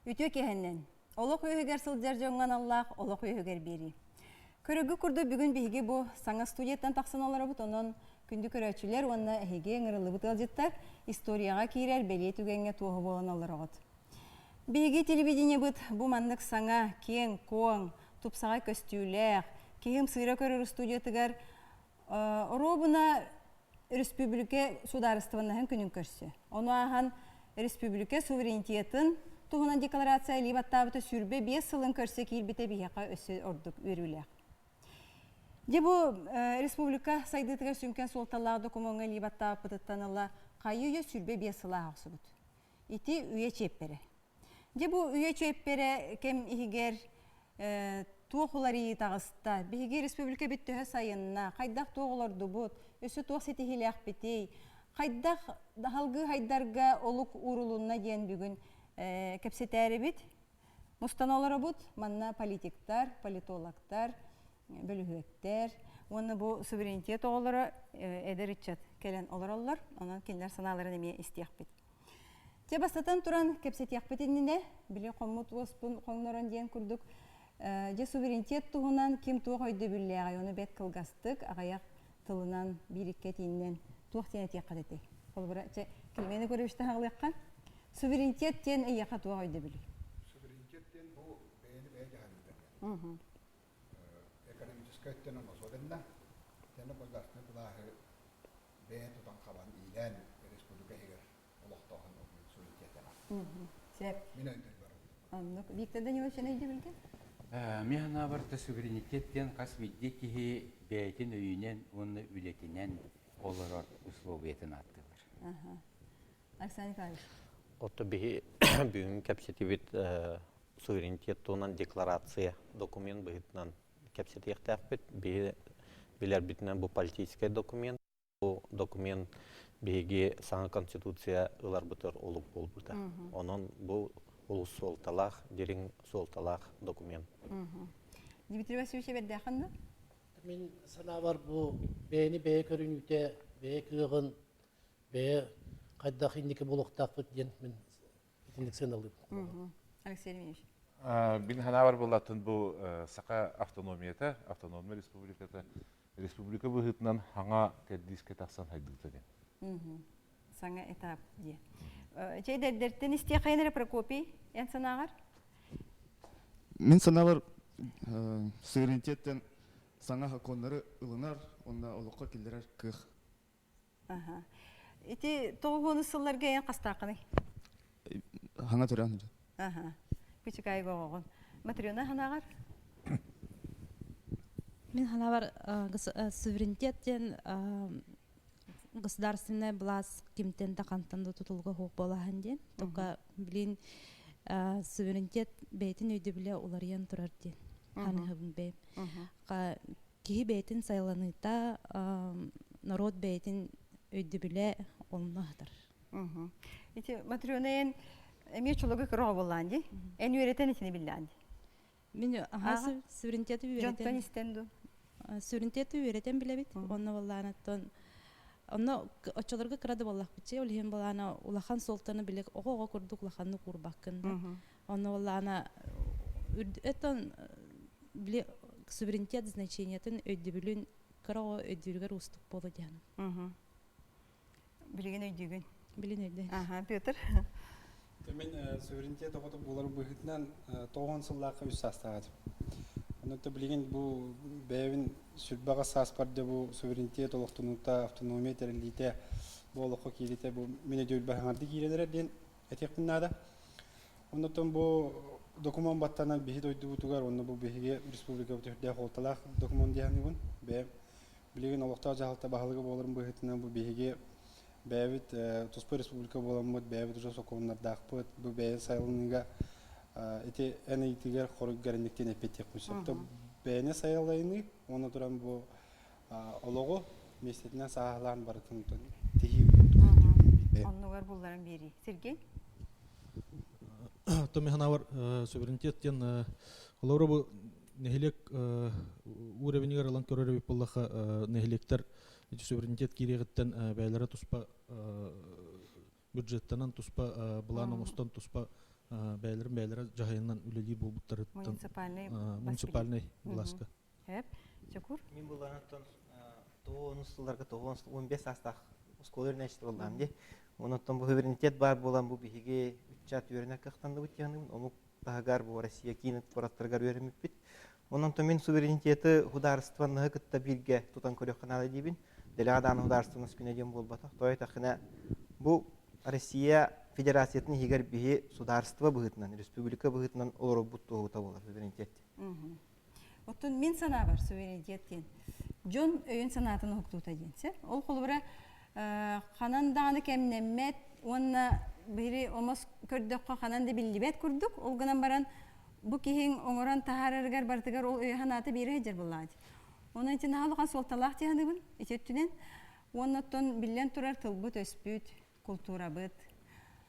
Үтүө киэһэннэн! Олох үөһүгэр сылдьар дьоҥҥо аналлаах олох үөһүгэр биэрии. Көрөгү курдук бүгүн биһиги бу саҥа студияттан тахсан олоробут, онон күндү көрөөччүлэр уонна эһиги ыҥырыллыбыт ыалдьыттар историяҕа киирэр бэлиэ түгэҥҥэ туоһу буолан олороҕут. Биһиги телевидениебыт бу маннык саҥа, киэҥ-куоҥ, тупсаҕай көстүүлээх, киһи ымсыыра көрөр студиятыгар Оруобуна өрөспүүбүлүкэ судаарыстыбаннаһын күнүн көрсө. Ону ааһан республика суверенитетын туһунан декларация илии баттаабыта 25 сылын көрсө киирбитэ биһиэхэ өссө ордук үөрүүлээх. Дьэ бу республика сайдыытыгар сүҥкэн суолталаах докумуоҥҥа илии баттаабыппытыттан ыла хайыы-үйэ 25 сыл ааһа охсубут. Ити үйэ чиэппэрэ. Дьэ бу үйэ чиэппэрэ кэм иһигэр туох уларыйыы таҕыста? Биһиги республикабыт төһө сайынна? Хайдах туох олордубут? Өссө туох ситиһиилээхпитий? Хайдах салгыы хайдарга олук уурулунна диэн бүгүн кэпсэтээрибит. Мустан олоробут. Манна политиктар, политологтар, бөлүһүөктэр уонна бу суверенитет оҕолоро эдэр ыччат кэлэн олороллор. Онон кинилэр санааларын эмиэ истиэхпит. Дьэ, бастатан туран, кэпсэтиэхпит иннинэ, били хоммут уоспун хоҥнорон диэн курдук, дьэ, суверенитет туһунан ким туох өйдөбүллээҕий, ону бэрт кылгастык, аҕыйах тылынан, биир-икки этиинэн туох диэн этиэххит этэй? Холобура, чэ, Климент Егоровичтан аҕалыахха. Суверенитет диэн эйиэхэ туох өйдөбүлүй? Суверенитет диэн бу бэйэни бэйэ дьаһаныыта. Экономическай өттүнэн особенно, итиэннэ государственнай былааһы бэйэ тутан-хабан иилээн республика иһигэр олохтооһун суверенитетаҕа. Сөп. Мин өйдөбүл Оннук. Виктор Данилович эн өйдөбүлгүн? Мин санаабар суверенитет диэн хас биирдии киһи бэйэтин өйүнэн уонна үлэтинэн олорор условиятын ааттыыллар. Александр Николаевич. Ото биһи бүгүн кэпсэтибит суверенитет туһунан декларация документ быһыытынан кэпсэтиэхтээхпит. Биһи билэрбитинэн бу политическай документ. Бу документ биһиги саҥа конституция ыларбытыгар олук буолбута. Онон бу олус суолталаах, дириҥ суолталаах документ. Дмитрий Васильевич эбэрдээххин да? Мин санаабар бу бэйэни бэйэ көрүнүүтэ, бэйэ кыаҕын, бэйэ хайдах инники буолуохтаахпыт диэн мин итинник сыаналыыбын. Алексей Ильич. Мин санаабар буоллатын бу Саха автономията, автономная республиката республика быһыытынан хаҥа кэрдиискэ тахсан хайдыыта диэн. Саҥа этап диye. Чэй дэрдэртэн истиэххайын эрэ Прокопий, эн санааҕар? Мин санаабар суверенитеттен саҥа законнары ылынар уонна олоххо киллэрэр кыах. Аха. Ити тоҕуһуону сылларга эн хастааххыный? Хаҥа төрөөн Аха. Кычыкаайык оҕоҕун. Матрена ханаҕар? Мин ханаабар суверенитет диэн государственная власть кимтэн да хантан да тутулуга суох буолаһын диэн. Только блин суверенитет бэйэтин өйдөбүлэ уларыйан турар диэн ханыһыбын бэйэм. Киһи бэйэтин сайыланыыта норуот бэйэтин өйдөбүлэ онно сытар. Ити Матрена эн эмиэ чулугу кыра буоллаан дии. Эн үөрэтэн итини биллээн дии. Мин аха суверенитеты үөрэтэн. Дьонтон истэн дуу? Суверенитеты үөрэтэн билэбит. Онно буоллаанаттан онно оччолорго кыра да буоллахпытчы ол иһин буолаана улахан суолтаны билик оҕо-оҕо курдук улаханнык уурбаккын да. Онно буоллаана өттөн били суверенитет значениетын өйдөбүлүн кыра оҕо өйдүүрүгэр уустук буолу диэн. Билигин өйдүүгүн. Билин өйдөөн. Аха, Петр. Мин суверенитет оҕото буолар быһыытынан тоҕуон сыллаахха үс саастаах этим. Онон билигин бу бэйэбин сүрбэҕэ сааспар да бу суверенитет олохтонуута, автономия тэриллиитэ бу олоххо киириитэ бу мин өйдөбүлбэр хаҥардыы киирэн эрэр диэн этиэхпин наада. Оннуттан бу докумуон баттанан биһи дойдубутугар уонна бу биһиги республикабыт үрдээх уолталаах докумуон дии саныыбын. Бэйэм билигин олохтоох дьаһалта баһылыга буоларым быһыытынан бу биһиги бэйэбит туспа республика буоламмыт, бэйэбит уже сокуоннардаахпыт, бу бэйэ сайылыныыга ити эн ыйытыгар хоруйгар инниктэн эппиэттиэхпин сөп. Бэйэни сайылайыныы уонна туран бу олоҕу миэстэтинэн сааһылаан барытын тиһии Оннугар булларан биэрии. Сергей? Томми санаабар суверенитет диэн олору бу нэһилиэк уровенигэр ылан көрөр эбит буоллахха нэһилиэктэр суверенитет киириэҕиттэн бэйэлэрэ туспа бюджеттанан туспа былаан оҥостон туспа. бэйэлэрин бэйэлэрэ дьаһайынан үлэлиир буолбуттарыттан муниципальный муниципальный властка. Хөп. Чокур. Мин булларыттан тоҕус сылларга 15 саастаах оскуола үөрэнээччитэ буоллаҕым дии. Онон бу суверенитет баар буолан бу биһиги ыччат үөрэнэр кыахтанныбыт диэн омук таһыгар бу Россия киин куораттарыгар үөрэммиппит. Онон мин суверенитеты судаарыстыбаннаһы кытта бииргэ тутан көрүөххэ наада диибин. Дэлэҕэ даҕаны судаарыстыбаннас күнэ диэн буолбатах. Тоҕо диэтэххинэ, бу Россия Федерациятын иһигэр биһи судаарыстыба быһыытынан, республика быһыытынан олорорбут туоһута буолар суверенитет. Оттон мин санаабар суверенитет диэн дьон өйүн санаатын уһуктуута диэн сэр. Ол холобура ханан даҕаны кэмнэммэт уонна биһири омос көрдөххө ханан да биллибэт курдук. Ол гынан баран бу киһиҥ оҥорон таһаарарыгар барытыгар ол өйө санаата биирэ сылдьар буоллаҕа дии. Онон ити наһаа улахан суолталаах дии саныыбын ити өттүнэн. Уонна оттон биллэн турар тылбыт-өспүт, култуурабыт.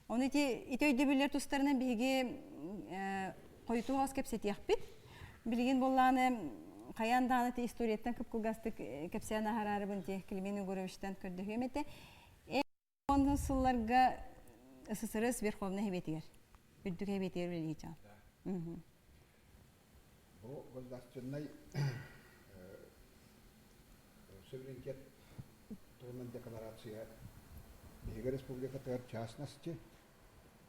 Ону ити ити өйдөбүллэр тустарынан биһиги хойутуу хос кэпсэтиэхпит. Билигин буоллаҕына хайаан даҕаны ити историяттан кып-кылгастык кэпсээн аһараарыбын ити Климент Егоровичтан көрдөһүөм этэ. Онон сылларга СССР Верховнай Сэбиэтигэр, Үрдүк Сэбиэтигэр үлэлии сылдьаҕын. Бу государственнай суверенитет туһунан декларация биһиги республикатыгар частности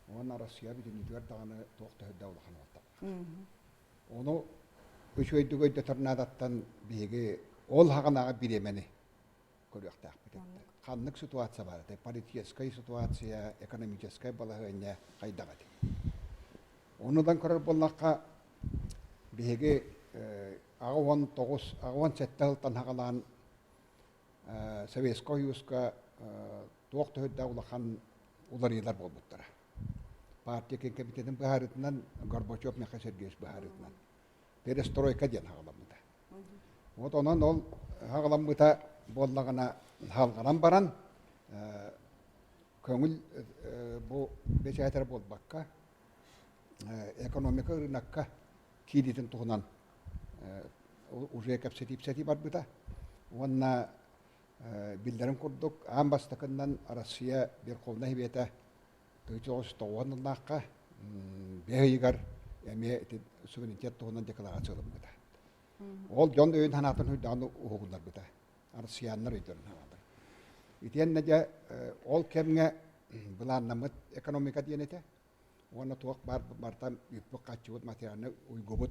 уонна Россия бүтүннүүтүгэр даҕаны туох да үрдэ улахан уолталаах. Ону үчүгэйдик өйдөтөр наадаттан биһиги ол хаҕынааҕы бириэмэни көрүөхтээхпит этэ. Ханнык ситуация баар этэй? Политическай ситуация, экономическай балаһыанньа хайдах этэй? Онудан көрөр буоллахха, биһиги 89, 87 сылтан саҕалаан Советскай Союзка туох да үрдээх улахан уларыйыылар буолбуттара. Партия комитетин быһаарыытынан Горбачев Михаил Сергеевич быһаарыытынан перестройка диэн саҕаламмыта. Вот онон ол саҕаламмыта буоллаҕына салҕанан баран көҥүл бу бэчээтэр буолбакка экономика ырыынакка киириитин туһунан уже кэпсэтии барбыта. Уонна биллэрин курдук аан бастакыннан Россия Верховнай Сэбиэтэ 1990 сыллаахха бэс ыйыгар эмиэ ити суверенитет туһунан декларация ылыммыта. Ол дьон өйүн санаатын уйдаҕын уһугуннарбыта. Россияннар өйдөрүн санаата. Итиэннэ дьэ ол кэмҥэ былааннаммыт экономика диэн этэ. Уонна туох баар барыта үппүт-хаччыбыт материальнай уйгубут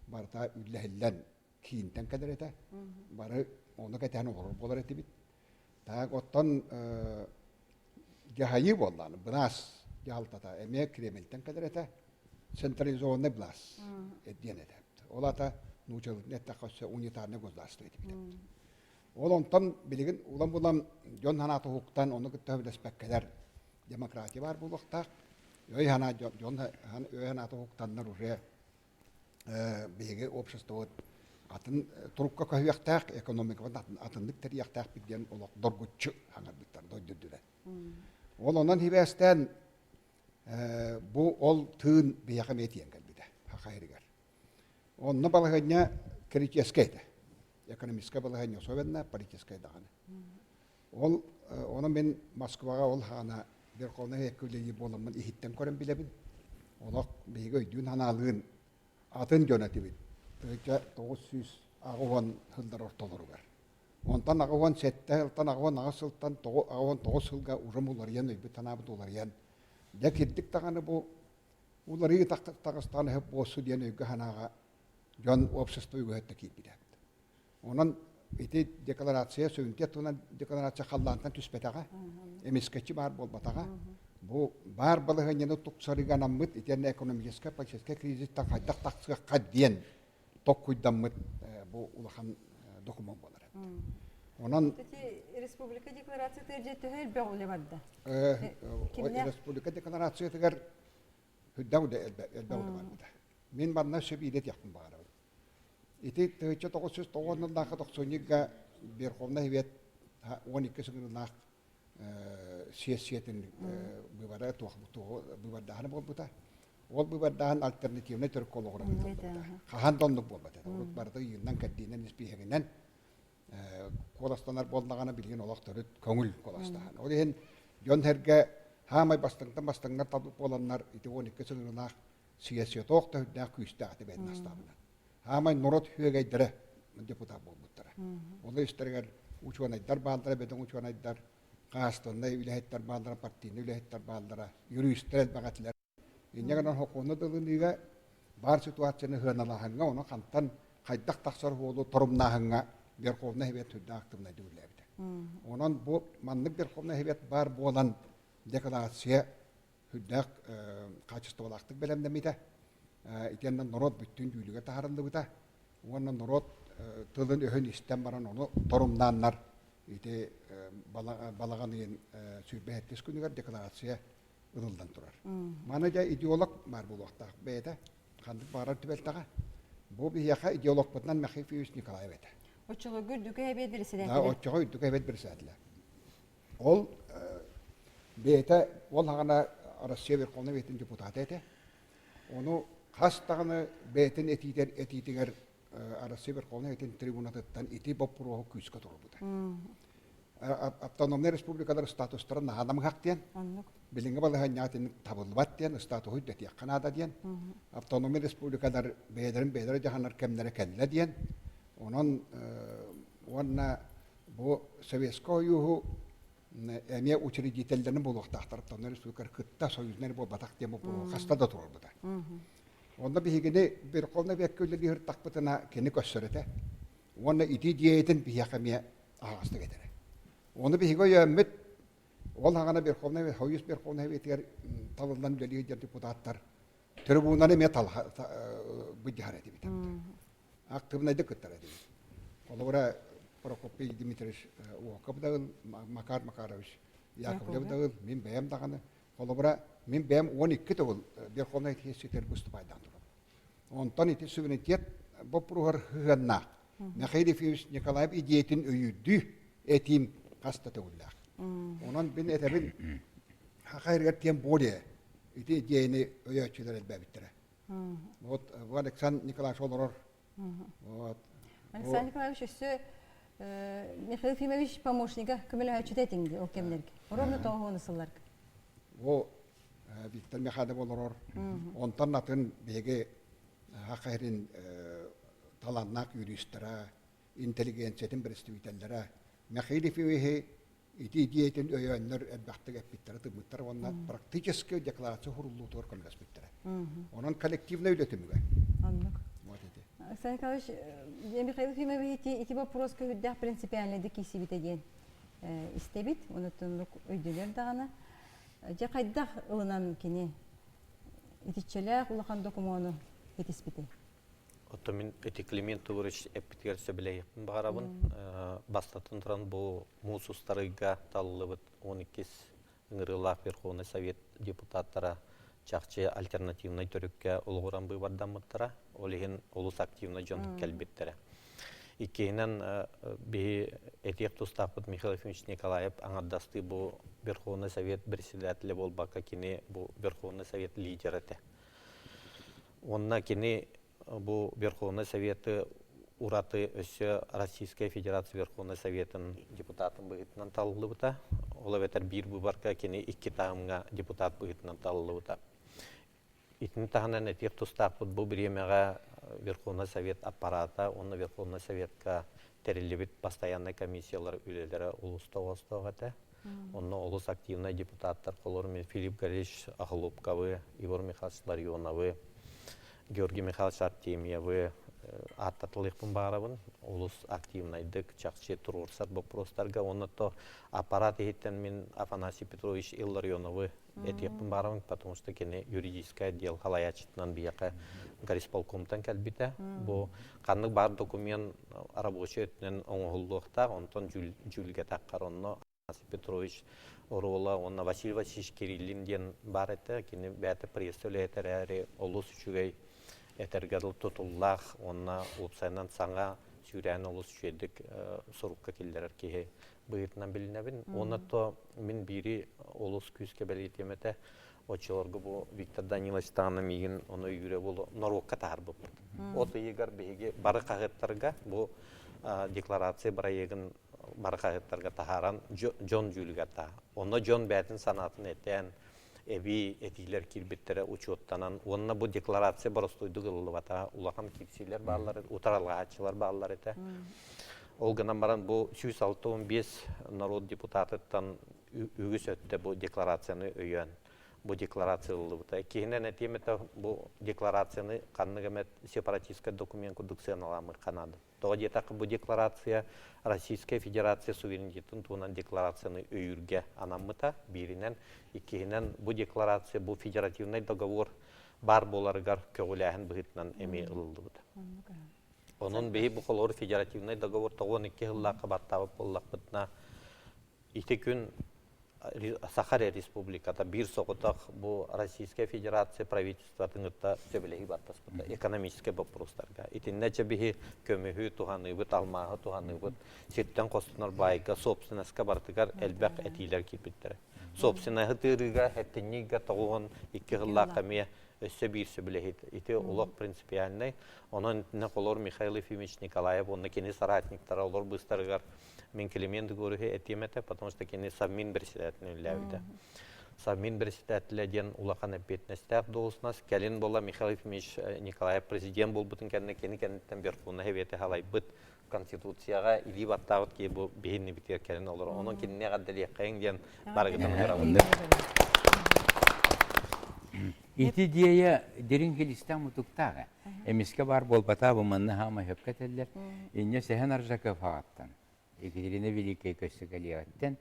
барыта үллэһиллэн киинтэн кэлэр этэ. Бары ону кэтэһэн олорор буолар этибит. Так оттон дьаһайыы буоллаҕына былаас дьаһалтата эмиэ Кремльтэн кэлэр этэ. Централизованный былаас диэн этэ. Ол аата нуучалыытын эттэххэ өссө унитарный государство этибит. Ол онтон билигин улам-улам дьон санаата уһуктан ону кытта сөбүлэспэккэлэр демократия баар буолуохтаах. Өй санаа дьон өй санаата уһуктаннар уже биһиги обществобыт атын турукка көһүөхтээх, экономикабыт атыннык тэрийиэхтээхпит диэн олох доргуччу хаҥарбыттар дойду үрдүнэн. Ол онон хибээстээн бу ол тыын биһиэхэ эмиэ тиийэн кэлбитэ Саха сиригэр. Онно балаһыанньа критическэй этэ. Экономическай балаһыанньа особенно политическай даҕаны. Ол ону мин Москваҕа ол хаана Верховнай Сэбиэккэ үлэлиир буоламмын иһиттэн көрөн билэбин. Олох биһиги өйдүүн-санаалыын атын дьон этибит. 1980 сыллар ортолоругар. Онтон 87 сылтан 88 сылтан 89 сылга урам уларыйан өйбүт-санаабыт уларыйан дьэ кирдик даҕаны бу уларыйыы таҕыстаҕына сөп буолсу диэн өйгө-санааҕа дьон общество үгэһэ киирбитэ. Онон ити декларация, суверенитет туһунан декларация халлаантан түспэтэҕэ, эмискэччи баар буолбатаҕа. Бу баар балаһыанньаны тупсарыыга анаммыт итиэннэ экономическай, политическай кризистан хайдах тахсыахха диэн токкуйдаммыт бу улахан докумуон буолар. Онон республика декларациятыгар дьэ төһө элбэх үлэ барда? Республика декларациятыгар үрдэх үлэ элбэх үлэ барбыта. Мин манна сөп иилэтиэхпин баҕарабын. Ити 1990 сыллаахха тохсунньуга Верховнай Совет 12 сыҥырыылаах сиэссийэтин быыбара туох быыбардааһына буолбута. Ол быыбардааһын альтернативнай төрүккэ олоҕуран ыытыллыбыта. Хаһан да оннук буолбат этэ. Урут барыта ыйыынан-кэрдиинэн, испииһэгинэн куоластанар буоллаҕына билигин олох төрүт көҥүл куоластааһын. Ол иһин дьон-сэргэ Хаамай бастыҥтан бастыҥнар талбыт буоланнар ити 12 сыллаах сиэссийэ туох да үрдээх күүстээх этэ бэйэтин астаабынан. Хаамай норуот үөгэйдэрэ депутат буолбуттара. Ол истэригэр учуонайдар бааллара, бөдөҥ учуонайдар, хаһаайыстыбаннай үлэһиттэр бааллара, партийнай үлэһиттэр бааллара, юристар элбэх этилэр. Инньэ гынан сокуону ылыныыга баар ситуацияны сыаналааһыҥҥа, ону хантан хайдах тахсар суолу торумнааһыҥҥа Верховнай Совет сүрдээх активнайдык үлэлээбитэ. Онон бу маннык Верховнай Совет баар буолан декларация сүрдээх хаачыстыбалаахтык бэлэмнэммитэ. Итиэннэ норуот бүттүүн дьүүлүгэр таһаарыллыбыта. Уонна норуот тылын-өһүн истэн баран ону торумнааннар ити балаҕан ыйын 27 күнүгэр декларация ылыллан турар. Маны дьэ идеолог баар буолуохтаах бэйэтэ ханнык баҕарар түбэлтэҕэ. Бу биһиэхэ идеологпытынан Михаил Ефимович Николаев этэ. Оччолорго үрдүкү эбиэт председателэ. Оччоҕо үрдүкү эбиэт председателэ. Ол бэйэтэ ол хаҕана Россия Верховнай Советын депутата этэ. Ону хас даҕаны бэйэтин этиитэр этиитигэр Россия Верховнай Советын трибунатыттан ити боппуруоһу күүскэ туруорбута. Автономнай республикалар статустарын наһаа намыһах диэн, билиҥҥи балаһыанньаҕа итинник табыллыбат диэн, статуһу үрдэтиэххэ наада диэн, автономнай республикалар бэйэлэрин бэйэлэрэ дьаһанар кэмнэрэ кэллэ диэн, онон уонна бу Советскай Союһу эмиэ учредителлэрин буолуохтаахтар автономнай республикалар кытта союзнай буолбатах диэн боппуруоһу хаста да туруорбута. Онно биһигини Верховнай Совекка үлэлии сырыттахпытына кини көссөр этэ. Уонна ити идиэйэтин биһиэхэ эмиэ аһаҕастык этэрэ. Ону биһиги өйөөммүт, ол хаҕана Верховнай Союз Верховнай Советыгар талыллан үлэлии сылдьар депутаттар трибунаны эмиэ быдьаһар этибит. Актыыбынайдык кыттар этибит. Холобура, Прокопий Дмитриевич Уоков даҕын, Макар Макарович Яковлев даҕын, мин бэйэм даҕаны. Холобура, мин бэйэм 12 төгүл Верховнай Советыгар выступайдаан турабын. Онтон ити суверенитет боппуруоһар сыһыаннаах Михаил Ефимович Николаев идеятын өйүүрдүү этиим хас да төгүллээх. Онон мин этэбин саха сиригэр тем более ити идеяны өйөөччүлэр элбээбиттэрэ. Вот бу Александр Николаевич олорор. Вот. Александр Николаевич өссө Михаил Ефимович помощнига көмөлөһөөччүтэ этиҥ ол кэмнэргэ. Ровно тоҕуһуону сылларга. Бу Виктор Михайлов олорор. Онтон атын биһиги саха сирин талааннаах юристара, интеллигенциятын представителлэрэ Михаил Ефимовиһы ити идиэйэтин өйөөннөр элбэхтик эппиттэрэ, тыммыттара уонна практически декларация суруллуутугар көмөлөспүттэрэ. Онон коллективнай үлэ түмүгэ. Оннук. Александр Николаевич, Михаил Ефимович ити, ити вопрос көһүрдээх принципиальнайдык киирсибитэ диэн истэбит, онуттан өйдөнөр даҕаны. Дьэ хайдах ылынан кини итиччэлээх улахан докумуону ситиспитэй? Оттон мин ити Климент Туврович эппитигэр сөбүлэһиэхпин баҕарабын. Бастатан туран бу муус устар ыйга талыллыбыт 12 ыҥырыылаах Верховный Совет депутаттара чахчы альтернативнай төрүккэ олоҕуран быыбардаммыттара. Ол иһин олус активно дьон кэлбиттэрэ. Иккиһинэн, биһи этиэх тустаахпыт Михаил Ефимович Николаев аҥардастыы бу Верховный Совет председателэ буолбакка, кини бу Верховный Совет лидера этэ. Уонна кини бу Верховный Советы ураты өссө Российская Федерация Верховный Советын депутатын быһыытынан талыллыбыта. Ол эбэтэр биир быыбарга кини икки таһымҥа депутат быһыытынан талыллыбыта. Итини таһынан этиэх тустаахпыт бу бириэмэҕэ Верховный Совет аппарата уонна Верховный Советка тэриллибит постояннай комиссиялар үлэлэрэ олус тоҕоостоох этэ. Онно олус активнай депутаттар холор Филипп Галич Охлопковы, Егор Михайлович Ларионовы, Георгий Михайлович Артемьевы ааттатылыахпын баҕарабын. Олус активнайдык чахчы туруорсар боппуруостарга. Онно то аппарат иһиттэн мин Афанасий Петрович Илларионовы этиэхпин баҕарабын, потому что кини юридическай отдел халайааччытынан биһиэхэ горисполкомтан кэлбитэ. Бу ханнык баар документ рабочай өттүнэн оҥоһуллуохтаах, онтон дьүүлгэ таххар онно Афанасий Петрович оруола уонна Василий Васильевич Кириллин диэн баар этэ. Кини бэйэтэ пресса үлэһитэ эрээри олус үчүгэй этэргэ дылы тутуллаах уонна уопсайынан саҥа сүүрээн олус үчүгэйдик сурукка киллэрэр киһи быһыытынан билинэбин. Уонна то мин биири олус күүскэ бэлиэтиэм этэ. Оччолорго бу Виктор Данилович даҕаны миигин ону өйүүрэ буолуо норуокка таһаарбыппыт. От ыйыгар биһиги бары хаһыаттарга бу декларация бырайыагын бары хаһыаттарга таһааран дьон дьүүлүгэр таһа. Онно дьон бэйэтин санаатын этээн, эбии этиилэр киирбиттэрэ учуоттанан уонна бу декларация боростуойдук ылыллыбата улахан киирсиилэр бааллар, утаралаһааччылар бааллар этэ. Ол гынан баран бу 165 норуот депутатыттан үгүс өттө бу декларацияны өйөөн бу декларация ылыллыбыта. Киһинэн этиэм этэ бу декларацияны ханнык эмэ сепаратистскай документ курдук сыаналамыахха наада. Тоҕо диэтэххэ, бу декларация Российскай Федерация суверенитетын туһунан декларацияны өйүүргэ анаммыта. Бииринэн, иккиһинэн, бу декларация бу федеративнай договор баар буоларыгар көҕүлээһин быһыытынан эмиэ ылыллыбыта. Онон биһи бу холобур федеративнай договор 92 сыллаахха баттаабыт буоллахпытына, Ити күн Саха Республиката биир соҕотох бу Российскай Федерация правительствотын кытта сөбүлэһии баттаспыта экономическай боппуруостарга. Итиннэ чэ биһи көмүһү туһаныыбыт, алмааһы туһаныыбыт, сиртэн хостонор баайга, собственноска барытыгар элбэх этиилэр киирбиттэрэ. Собственноһы тыырыыга, хэттинньигэ 92 сыллаахха эмиэ өссө биир сөбүлэһии. Ити олох принципиальнай. Онон итиннэ холор Михаил Ефимович Николаев уонна кини соратниктара олор быыстарыгар Мин Климент Егоровиһы этиэм этэ, потому что кини Совмин председателин үлэлээбитэ. Совмин председателэ диэн улахан эппиэтинэстээх должность. Кэлин буола Михаил Ефимович Николаев президент буолбутун кэннэ кини кэнниттэн Верховнай Советы халайбыт Конституцияҕа илии баттаабыт киһи бу биһиннибитигэр кэлин олорор. Онон кинини эҕэрдэлиэххэйиҥ диэн барыгытын ыҥырабын. Ити идея дириҥ хилистээх мутуктаах. Эмискэ баар буолбатаа бу манна хаама сөпкө этэллэр. Инньэ Сэһэн Аржаков аҕаттан, Екатерина Великая көссө кэлиэҕиттэн,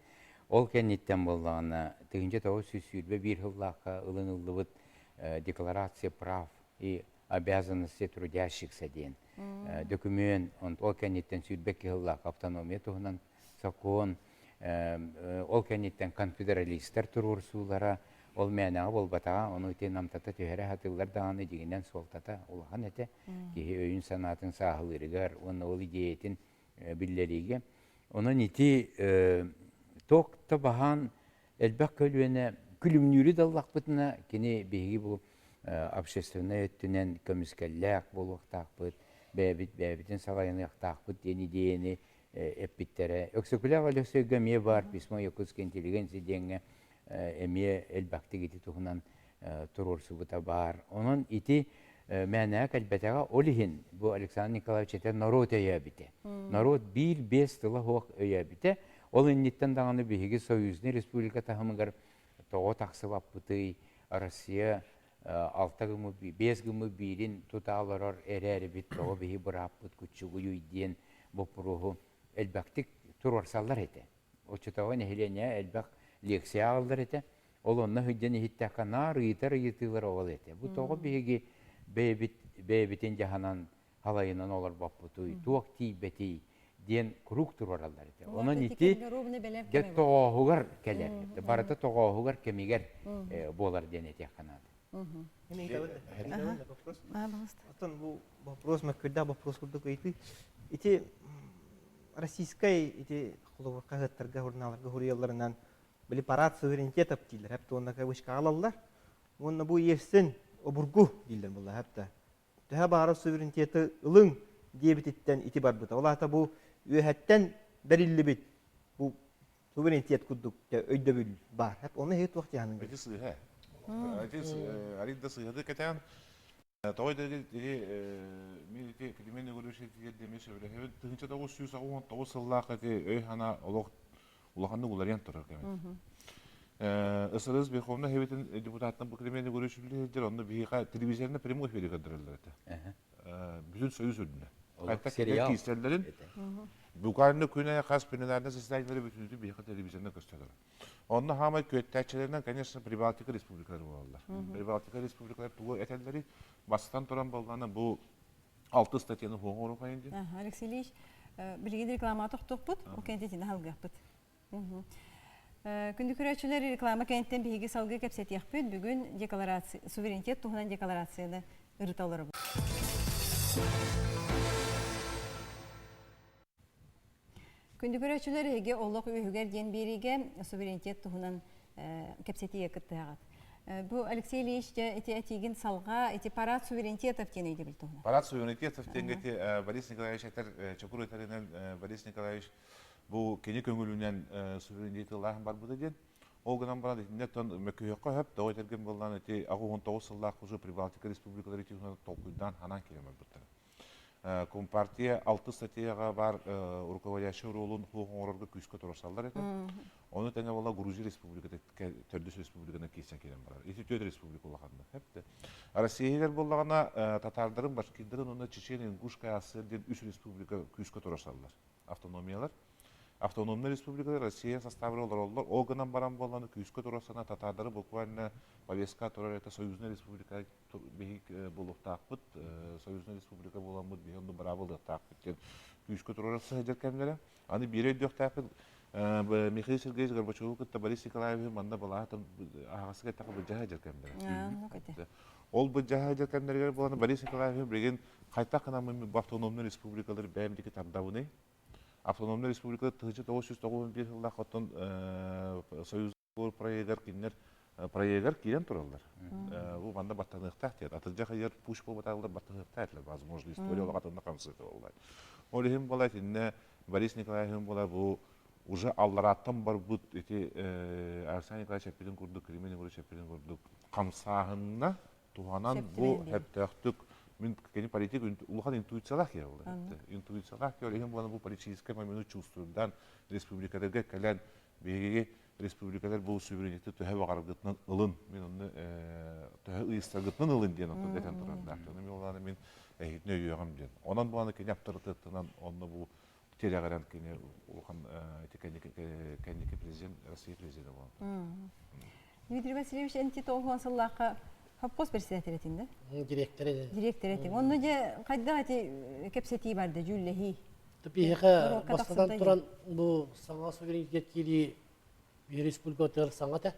ол кэнниттэн буоллаҕына 1921 сыллаахха ылыныллыбыт Декларация прав и обязанности трудящихся диэн документ, ол кэнниттэн 22 сыллаах автономия туһунан сокуон, ол кэнниттэн конфедералистар туруорсуулара ол мээнэҕэ буолбатаҕа, ону ити намтата түһэрэ сатыыллар даҕаны дьиҥинэн суолтата улахан этэ. Киһи өйүн-санаатын сааһылыырыгар уонна ол идиэйэтин биллэриигэ. Онон ити туох да баһаан элбэх көлүөнэ күлүмнүүрү да ыллахпытына кини биһиги бу общественнай өттүнэн көмүскэллээх буолуохтаахпыт, бэйэбит бэйэбитин салайыныахтаахпыт диэн идиэйэни эппиттэрэ. Өксөкүлээх Өлөксөйгө эмиэ баар письмо Якутской интеллигенции диэҥҥэ эмиэ элбэхтик ити туһунан туруорсубута баар. Онон ити мээнэҕэ кэлбэтэҕэ ол иһин бу Александр Николаевич этэ норуот өйөөбүтэ. Норуот биир биэс тыла суох өйөөбүтэ. Ол инниттэн даҕаны биһиги союзный республика таһымыгар тоҕо тахсыбаппытый, Россия алта гыммыт, биэс гыммыт биирин тута олорор эрээрибит тоҕо биһи бырааппыт куччугуйуй диэн боппуруоһу элбэхтик туруорсаллар этэ. Оччотооҕу нэһилиэнньэ элбэх лекция ааҕыллар этэ. Ол онно сылдьан иһиттэххэ наар ыйытар ыйытыылар ол этэ. Бу тоҕо биһиги бэйэбит бэйэбитин дьаһанан халайынан олорбоппутуй, туох тиийбэтий диэн куруук туруораллар этэ. Онон ити дьэ тоҕооһугар кэлэр. Барыта тоҕооһугар кэмигэр буолар диэн этиэххэ наада. Оттон бу вопрос мөккүрдээх вопрос курдук ыйытыы. Ити российскай ити холобур хаһыаттарга, журналларга суруйалларынан били парад суверенитетов дииллэр, хэп уонна кавычкаҕа ылаллар. Уонна бу Ельцин обургу дииллэр буолла, хэп Төһө баҕарар суверенитеты ылыҥ диэбититтэн ити барбыта. Ол аата бу үөһэттэн бэриллибит бу суверенитет курдук өйдөбүл баар. Оны эһиги туох дьаһаныҥ? Ити сыыһа. Ити арыый да сыыһады кэтээн. Тоҕо ити мин ити Климент Егорович этигэр сөбүлэһэбин. 1989 сыллаах ити өй-санаа олох улаханнык уларыйан турар кэмэ. СРС Верховнай Советын депутаттан бу Климент Егорович үлэлиир, онно биһиэхэ телевизорна прямой эфири көрдөрөллөр этэ. Бүтүн Союз үрдүнэн. Сериал. Киирсэллэрин буквально күн айы хас пленарный заседаниелары бүтүнүтү биһиэхэ телевизорна көстөлөр. Онно хаамай күөттээччилэринэн, конечно, Прибалтика республикалары буолаллар. Прибалтика республикалар тугу этэллэри бастан туран боллана бу алты статьяны хуоҥ оруохайын диэн. Алексей Ильич, билигин реклама тохтуохпут, ол кэнтитини халгыахпыт. Күндү көрөөччүлэр, реклама кэнниттэн биһиги салгыы кэпсэтиэхпит. Бүгүн декларация, суверенитет туһунан декларацияны ырыта олоробут. Күндү көрөөччүлэр, эһиги олох үөһүгэр диэн биэриигэ суверенитет туһунан кэпсэтиигэ кыттыһаҕыт. Бу Алексей Ильич дьэ ити этиигин салҕаа, ити парад суверенитетов диэн өйдөбүл туһунан. Парад суверенитетов диэн ити Борис Николаевич этэр, Чокур этэринэн Борис Николаевич. Бу кини көҥүлүнэн суверенитетылааһын барбыта диэн. Ол гынан баран итиннэ тон мөккүһүөххэ сөп, тоҕо этэргин буоллаан ити 89 сыллаах уже Прибалтика республикалары итиһунан толкуйдаан ханаан киирэн барбыттара. Компартия алтыс статьяҕа баар руководящий оруолун суох оҥорорго күүскэ туруорсаллар этэ. Ону тэҥэ буола Грузия республиката төрдүс республиканы киирсэн киирэн барар. Ити түөрт республика улаханна. Россиягар буоллаҕына татаардарын, башкирдарын уонна Чечен, Ингушская АССР диэн үс республика күүскэ туруорсаллар. Автономиялар. Автономнай республикалар Россия составыгар олороллор. Ол гынан баран буоллаҕына күүскэ туруорсана татаардары буквально повестка турар это союзная республика биһиги буолуохтаахпыт, союзнай республика буоламмыт биһи онну быраабылыахтаахпыт диэн күүскэ туруора сылдьар кэмнэрэ. Аны биири өйдүөхтээхпит, Михаил Сергеевич Горбачеву кытта Борис Николаевич манна балаһатын аһаҕастык эттэххэ былдьаһа сылдьар кэмнэрэ. Ол былдьаһа сылдьар кэмнэригэр буолан Борис Николаевич билигин хайдах гынаммын бу автономнай республикалар бэйэм диэки тардабыный? Автономнай республикалар 1991 сыллаах оттон союз проегар кинилэр проегар киирэн тураллар. Бу манна баттаныахтаах диэн. Атырдьах ыйар пуш буолбатаҕылар баттаныахтаах этилэр. Возможно, история олох хамсыыта буолла. Ол иһин буола итиннэ Борис Николаевич буола бу уже алларааттан барбыт ити Александр Николаевич эппитин курдук, Климент Егорович эппитин курдук хамсааһынна туһанан бу сөптөөхтүк мин кини политик улахан интуициялаах киһи буолла. Интуициялаах киһи ол иһин буолан бу политическай моменты чувствуйдан республикаларга кэлэн биһиги республикалар бу суверенитети төһө баҕараргытынан ылын мин онно төһө ыйыстаргытынан ылын диэн оттон этэн турардаах мин олааны мин эһигитин өйүөҕүм диэн онон буолан кини аптарытыаттанан онно бу тирэҕирэн кини улахан ити кэнники президент Россия президенэ буолан Дмитрий Васильевич эн тоҕуһуон сыллаахха совхоз председатель этиҥ да? Директор этим. Директор этиҥ. Онно дьэ хайдах ити кэпсэтии барда, дьүүллэһии? Биһиэхэ бастатан туран бу саҥа суверенитет киирии биир республикатыгар саҥа этэ.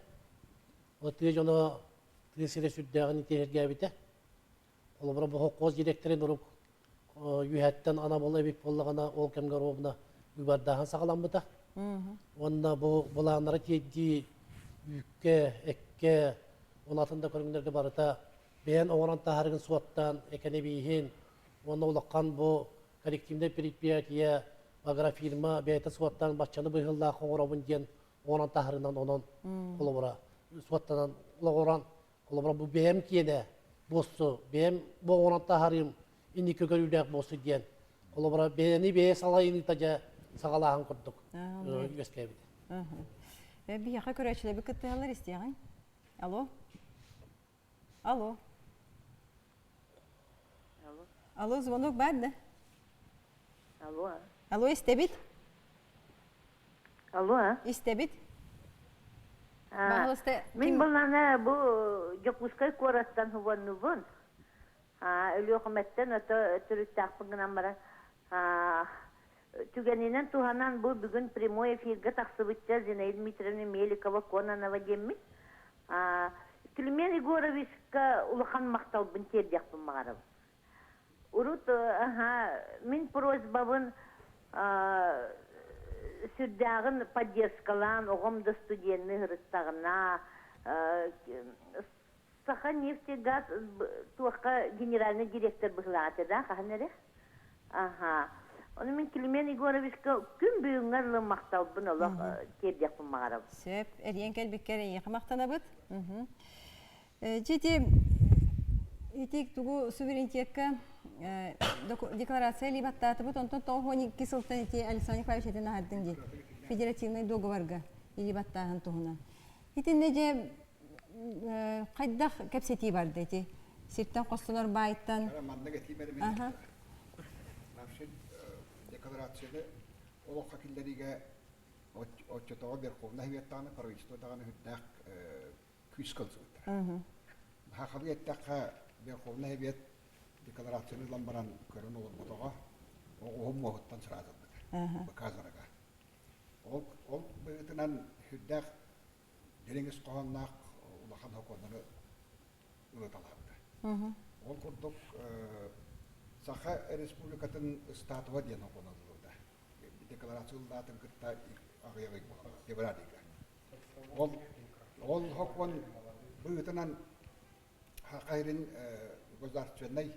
Ол тыа дьоно тыа сирэ сүрдээҕин интириэһиргээбитэ. Холобура бу холкуос директорын урук үөһэттэн анабыл эбит буоллаҕына ол кэмҥэ ровно быыбардааһын саҕаламмыта. Уонна бу былааннары тиэрдии үүккэ, эккэ, ол атын да көрүҥнэргэ барыта бэйэн оҥорон таһаарыгын суоттаан, экэнэбииһин уонна улахан бу коллективнай предприятие, агрофирма бэйэтэ суоттаан баччаны быһыылаах оҥоробун диэн оҥорон таһаарынан онон холобура суоттанан олоҕуран холобура бу бэйэм киэнэ буоссу бэйэм бу оҥорон таһаарыым инники көрүүлээх буолсу диэн холобура бэйэни бэйэ салайыныыта дьэ саҕалааһын курдук үөскээбит. Биһиэхэ көрөөччүлэрбит кыттыһаллар истиэҕиҥ. Алло. Алло. Алло. Алло, звонок бар да? Алло. Алло, истэбит? Алло. Истэбит? Мин буллана бу Дьокуускай куораттан хубаннубун. Өлүөхүмэттэн ото төрүттээхпин гынан баран түгэнинэн туһанан бу бүгүн прямой эфиргэ тахсыбычча Зинаида Дмитриевна Меликова Кононова диэммин Климент Егоровичка улахан махталбын тиэрдиэхпин баҕарабын. Урут мин просьбабын сүрдээҕин поддержкалаан оҕом да студенныы сырыттаҕына Саха нефтегаз туохха генеральный директор быһылаах этэ да хаһан эрэ? Аха. Ону мин Климент Егоровичка күн бүгүҥҥэ дылы махталбын олох тиэрдиэхпин баҕарабын. Сөп. Эриэн кэлбиккэр эйиэхэ махтанабыт. Дьити ити тугу суверенитекка декларация либаттаатыбыт, онтон 92 сылтан ити Александр Николаевич этин аһардын дии. Федеративный договорга илибаттааһын туһунан. Итиннэ дьэ хайдах кэпсэтии барда ити? Сиртэн хостонор баайтан. Маннык этиим эрэ мин. Вообще декларацияны олоххо киллэриигэ оччотооҕу Верховнай Совет даҕаны, правительство даҕаны үрдээх күүс кылсыбыттара. Сахалыы эттэххэ, Верховнай Совет декларацияны ылан баран көрөн олорботоҕо, оҕуһун муоһуттан сразу ылбыта. Быказарага. Ол, ол быһыытынан сүрдээх дириҥ ис хоһоонноох улахан сокуоннары ылыталаабыта. Ол курдук Саха Республикатын статуһа диэн сокуон ылыллыбыта. Декларация ыллаатын кытта аҕыйах ый буолла, февраль ыйга. Ол, ол сокуон быһыытынан Саха сирин государственнай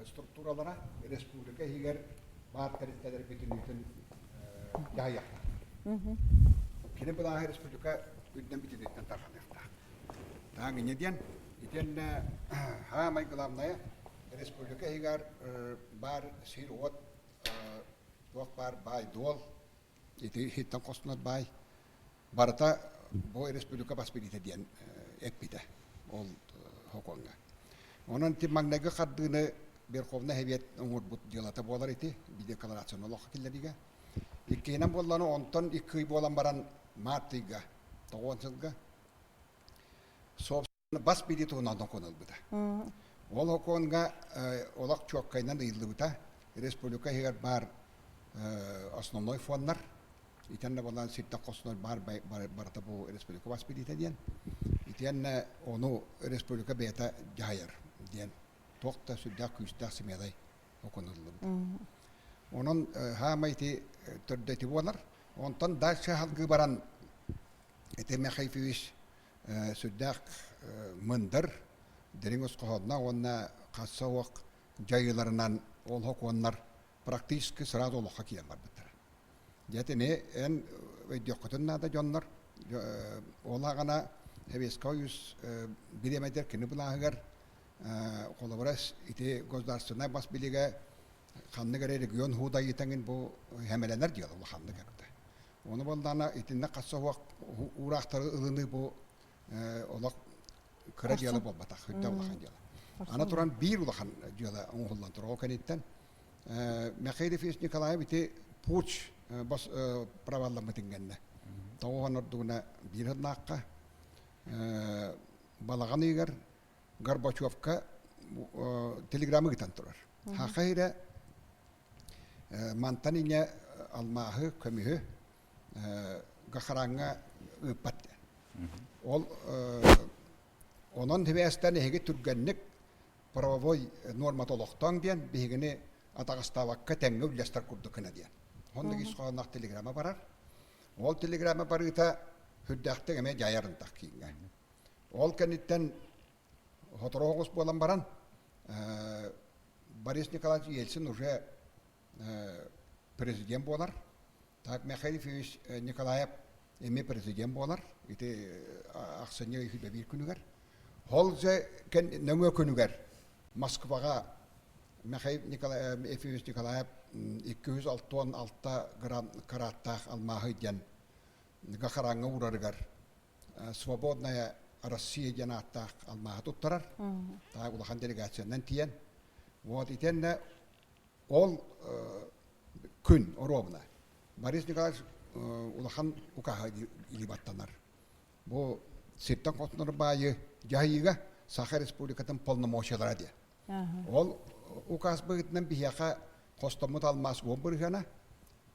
структуралара республика иһигэр баар тэрилтэлэр бүтүннүүтүн дьаһайыахтаах. Кини былааһы республика үрдүнэн бүтүнүттэн тарҕаныахтаах. Таах инньэ диэн, итиэннэ хаамай главное республика иһигэр баар сир-уот туох баар баай-дуол ити иһиттэн хостонор баай барыта бу республика бас билиитэ диэн эппитэ ол сокуоҥҥа. Онон ити маҥнайгы хардыыны Верховнай Совет оҥорбут дьыалата буолар ити декларацияны олоххо киллэриигэ. Иккиһинэн буоллаҕына онтон икки ый буолан баран март ыйга тоҕуон сылга бас билии туһунан сокуон ылбыта. Ол сокуонга олох чуоккайынан ыйыллыбыта. Республика иһигэр баар основной фоннар, итиэннэ буолан сиртэн хостонор баар барыта бу республика бас билиитэ диэн. Итиэннэ ону республика бэйэтэ дьаһайар диэн туох да сүрдээх күүстээх смелай сокуон ылыллыбыта. Онон хаамай ити төрдө ити буолар. Онтон дальше салгыы баран ити Михаил Ефимович сүрдээх мындыр, дириҥ ус хоһоонноох уонна хасса уох дьайыыларынан ол сокуоннар практически сразу олоххо киирэн барбыттара. Дьэ итини эн өйдүөххүтүн наада дьоннор ол аҕана Советскай Союз бириэмэтигэр кини былааһыгар холобура ити государственнай бас билигэ ханнык эрэ регион хуудайыытаҥын бу хэмэлэнэр дьыала улаханнык эбитэ. Ону буоллаҕына итиннэ хасса уох уураахтары ылыныы бу олох кыра дьыала буолбатах, үрдэ улахан дьыала. Аны туран биир улахан дьыала оҥоһуллан турар. Ол кэнниттэн Михаил Ефимович Николаев ити пуч бас правалламмытын кэннэ тоҕуһан ордугуна биир сыллаахха балаҕан ыйыгар Горбачевка телеграмма ыытан турар. Хаха иһирэ Мантан иҥэ алмааһы, көмүһү гахараҥҥа ыыппат диэн. Ол онон сибээстээн эһиги түргэнник правовой нуормата олохтооҥ диэн биһигини атаҕастаабакка тэҥҥэ үллэстэр курдук гына диэн. Оннук ис хоһоонноох телеграмма барар. Ол телеграмма барыыта сүрдээхтик эмиэ дьайар ынтах кииҥҥэ. Ол кэнниттэн Сотору оҕус буолан баран, Борис Николаевич Ельцин уже президент буолар. Так Михаил Ефимович Николаев эмиэ президент буолар. Ити ахсынньы ый биир күнүгэр. Ол же нөҥүө күнүгэр Москваҕа Михаил Ефимович Николаев 266 грамм караттаах алмааһы диэн Гахараҥҥа уурарыгар Свободная Россия диэн ааттаах алмааһы туттарар. Таах улахан делегациянан тиийэн. Вот итиэннэ ол күн оруобуна Борис Николаевич улахан укаһа илии баттанар. Бу сиртэн хотунар баайы дьаһайыыга Саха Республикатын полномочиялара диэн. Ол указ быһыытынан биһиэхэ хостоммут алмаас 10 бырыһыана,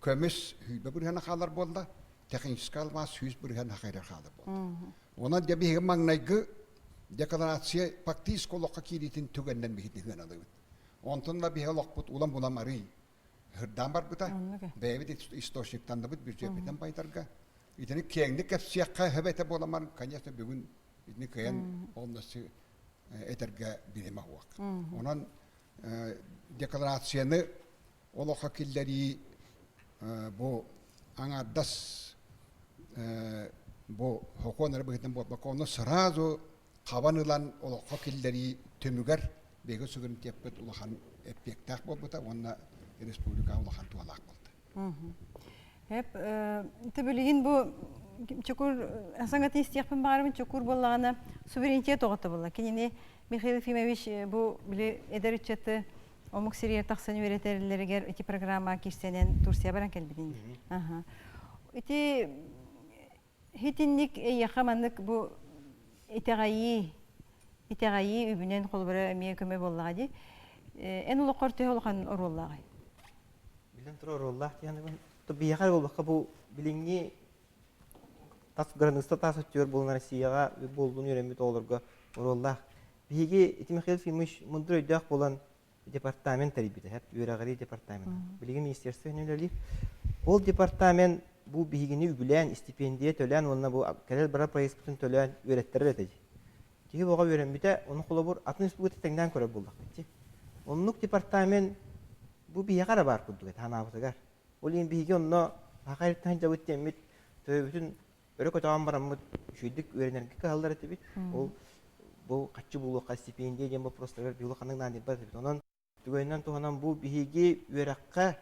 көмүс сүүрбэ бырыһыана хаалар буолла, техническэй алмаас 100 бырыһыан хахайрар хаалар буолла. Онон дьэ биһиги маҥнайгы декларация фактически олоххо киириитин түгэнинэн биһиги сыаналыыбыт. Онтон да биһиги олохпут улам-улам арый ырдаан барбыта. Бэйэбит источниктанныбыт бюджеппитин байдарга. Итини киэҥник кэпсиэххэ сөп этэ буоламан, конечно, бүгүн итини кыайан полностью этэргэ бириэмэ суох. Онон декларацияны олоххо киллэрии бу аҥаардас бу сокуон эрэ быһыытынан буолбакка, ону сразу хабан ылан олоххо киллэрии түмүгэр биһиги суверенитеппит улахан эппиэттээх буолбута уонна республика улахан туһалаах буолта. Эп билигин бу чокур саҥатын истиэхпин баҕарабын чокур буоллаҕына суверенитет оҕото буолла. Кинини Михаил Ефимович бу били эдэр ыччаты омук сиригэр тахсан үөрэтэллэригэр ити программа киирсэнэн Турция баран кэлбитин. Ити хитинник эйиэхэ маннык бу итэҕэйии итэҕэйии үбүнэн холобура эмиэ көмө буоллаҕа дии. Эн олоххор төһө улахан оруоллааҕый? Билэн турар оруоллаах диэн биһиэхэ буолбакка бу билиҥҥи тас граница тас өттүгэр буолан Россияҕа буоллун үөрэммит оҕолорго оруоллаах. Биһиги ити Михаил Ефимович мындыр өйдөөх буолан департамент тэрийбитэ, үөрэҕирии департамент. Билигин министерство үлэлиир. Ол департамент бу биһигини үбүлээн, истипиэндийэ төлөөн уонна бу кэлэр-барар проездпытын төлөөн үөрэттэрэр этэ дии. Киһи оҕо үөрэммитэ, ону холобур атын республика тэҥнээн көрөр буоллахпыт дии. Оннук департамент бу биһиэхэ эрэ баар курдук этэ санаабытыгар. Ол иһин биһиги онно Саха сириттэн сылдьабыт диэммит төбөбүтүн өрө көтөҕөн бараммыт үчүгэйдик үөрэнэргэ кыһаллар этибит. Ол бу хаччы булуохха стипендия диэн боппуруостарыгар биһиги ханнык наадыйбат этибит. Онон түгэнинэн туһанан бу биһиги үөрэххэ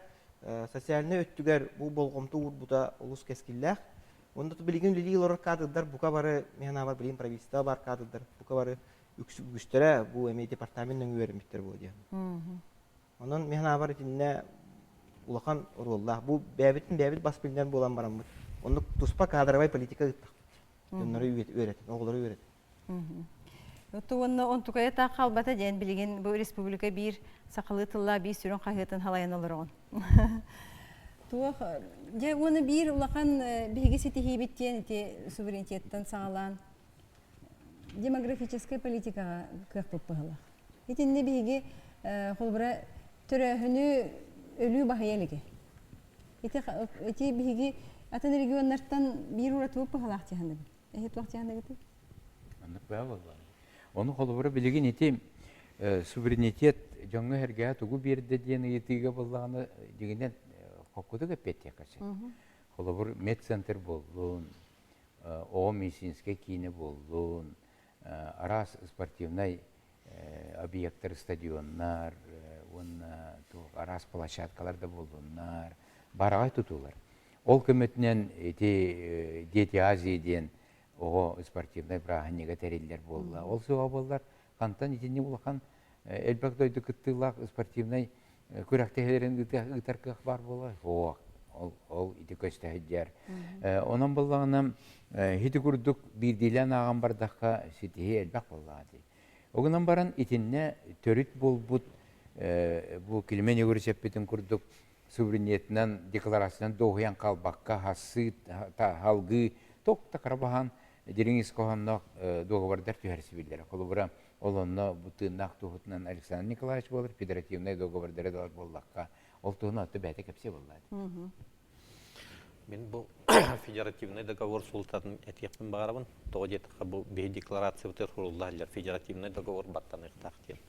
социальнай өттүгэр бу болҕомто уурбута олус кэскиллээх. Онно билигин үлэлии олорор кадрдар бука бары, мин санаабар билигин правительство баар кадрдар бука бары үгүстэрэ бу эмиэ департамент нөҥүө үөрэммиттэр буо диэн. Онон мин санаабар итиннэ улахан оруоллаах. Бу бэйэбитин бэйэбит бас билинэр буолан бараммыт. Оннук туспа кадровай политика ыыттахпыт. Дьоннору үөрэтин, оҕолору үөрэтин. Уонна онтукайа таах хаалбата диэн билигин бу республика биир сахалыы тыллаах биир сүрүн хаһыатын халайан олороҕун. Туох дьэ уонна биир улахан биһиги ситиһиибит диэн ити суверенитеттан саҕалаан демографическай политикаҕа кыахпыт быһалаах. Итиннэ биһиги холобура төрөөһүнү өлүү баһыйа илигэ. Ити ити биһиги атын регионнартан биир уратыбыт быһалаах дьаһаныбын. Эһи туох дьаһаныгытый? Оннук баа буолла. Ону холобура билигин ити суверенитет дьоҥҥо эргээ тугу биэрдэ диэн ыйытыыга буоллаҕына дьиҥинэн хоккутук эппиэттиэххэ сөп. Холобур медцентр буоллун, оҕо медицинскэй киинэ буоллун, араас спортивнай объектар, стадионнар уонна араас площадкалар да буоллуннар, бараҕай тутуулар. Ол көмөтүнэн ити Дети Азии диэн оҕо спортивнай бырааһынньыга тэриллэр буолла. Ол суоҕа буоллар, хантан итинник улахан элбэх дойду кыттыылаах спортивнай күрэхтэһиилэрин ыытар кыах баар буолар? Суох. Ол, ол ити көстө сылдьар. Онон буоллаҕына, ити курдук биирдиилээн ааҕан бардахха ситиһии элбэх буоллаҕа дии. Ол гынан баран итиннэ төрүт буолбут бу Климент Егорович эппитин курдук суверенитетынан декларациянан дуоһуйан хаалбакка хассыы халгыы ток такара дириҥ ис хоһоонноох дуогабардар түһэрсибиллэрэ. Холобура, ол онно бу тыыннаах туоһутунан Александр Николаевич буолар, федеративнай договордары да буоллахха, ол туһунан отто бэйэтэ кэпсиэ буоллаат. Мин бу федеративный договор суолтатын этиэхпин баҕарабын. Тоҕо диэтэххэ, бу биһи декларациябытыгар сурулла федеративный договор баттаныахтаах диэн.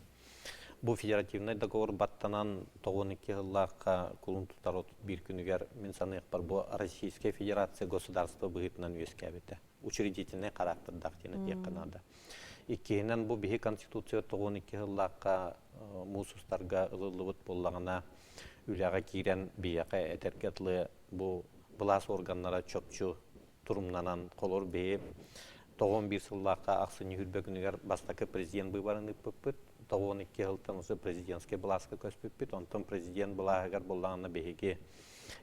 Бу федеративный договор баттанан 92 сыллаахха кулун тутар 31 күнүгэр мин саныахпар бу Российская Федерация государство быһыытынан үөскээбитэ. Учредительнай характердаах диэн этиэххэ наада. Иккиһинэн бу биһи Конституция 92 сыллаахха муус устарга ылыллыбыт буоллаҕына үлэҕэ киирэн биһиэхэ этэргэ дылы бу былаас органнара чопчу турумнанан холор биһи 91 сыллаахха ахсынньы хүрбэ күнүгэр бастакы президент быыбарын ыыппыппыт. 92 сылтан уже президентскэй былааска көспүппүт. Онтон президент былааһыгар буоллаҕына биһиги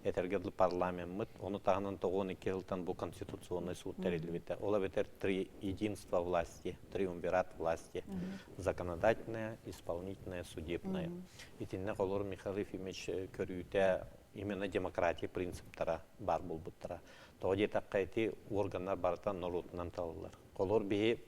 этэргэ дылы парламеммыт. Ону таһынан 92 сылтан бу конституционный суд тэриллибитэ. Ол эбэтэр три единства власти, триумвират власти. Законодательная, исполнительная, судебная. Итиннэ холор Михаил Ефимович көрүүтэ именно демократия принциптара баар буолбуттара. Тоҕо диэтэххэ ити органнар барыта норуотунан талыллар. Холор биһи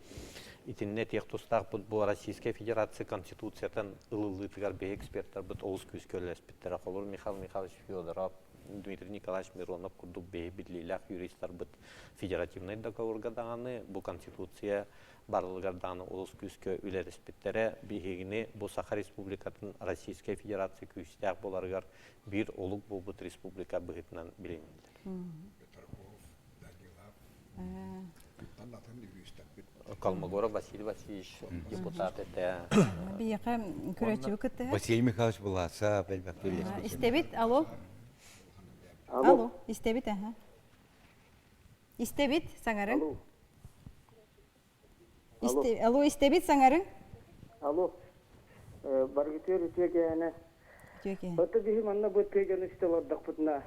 итиннэ этиэх тустаахпыт бу Российская Федерация Конституциятын ылыллыытыгар биһи эксперттарбыт олус күүскэ үлэлэспиттэрэ. Холор Михаил Михайлович Федоров, Дмитрий Николаевич Миронов курдук биһи биллиилээх юристарбыт федеративнай договорга даҕаны бу Конституция барылыгар даҕаны олус күүскэ үлэлэспиттэрэ. Биһигини бу Саха Республикатын Российская Федерация күүстээх буоларыгар биир олук буолбут республика быһыытынан билиниллэр. Колмогоров Василий Васильевич депутат этэ. Биһиэхэ көрөөччүбү кыттыһар. Василий Михайлович Буласа Истэбит, алло. Алло, истэбит, аха. Истэбит, саҥарыҥ. Алло, истэбит, саҥарыҥ. Алло. Баргытыар үтүө кээнэ. Отто биһи манна бу тыа дьоно истэ олордохпутуна,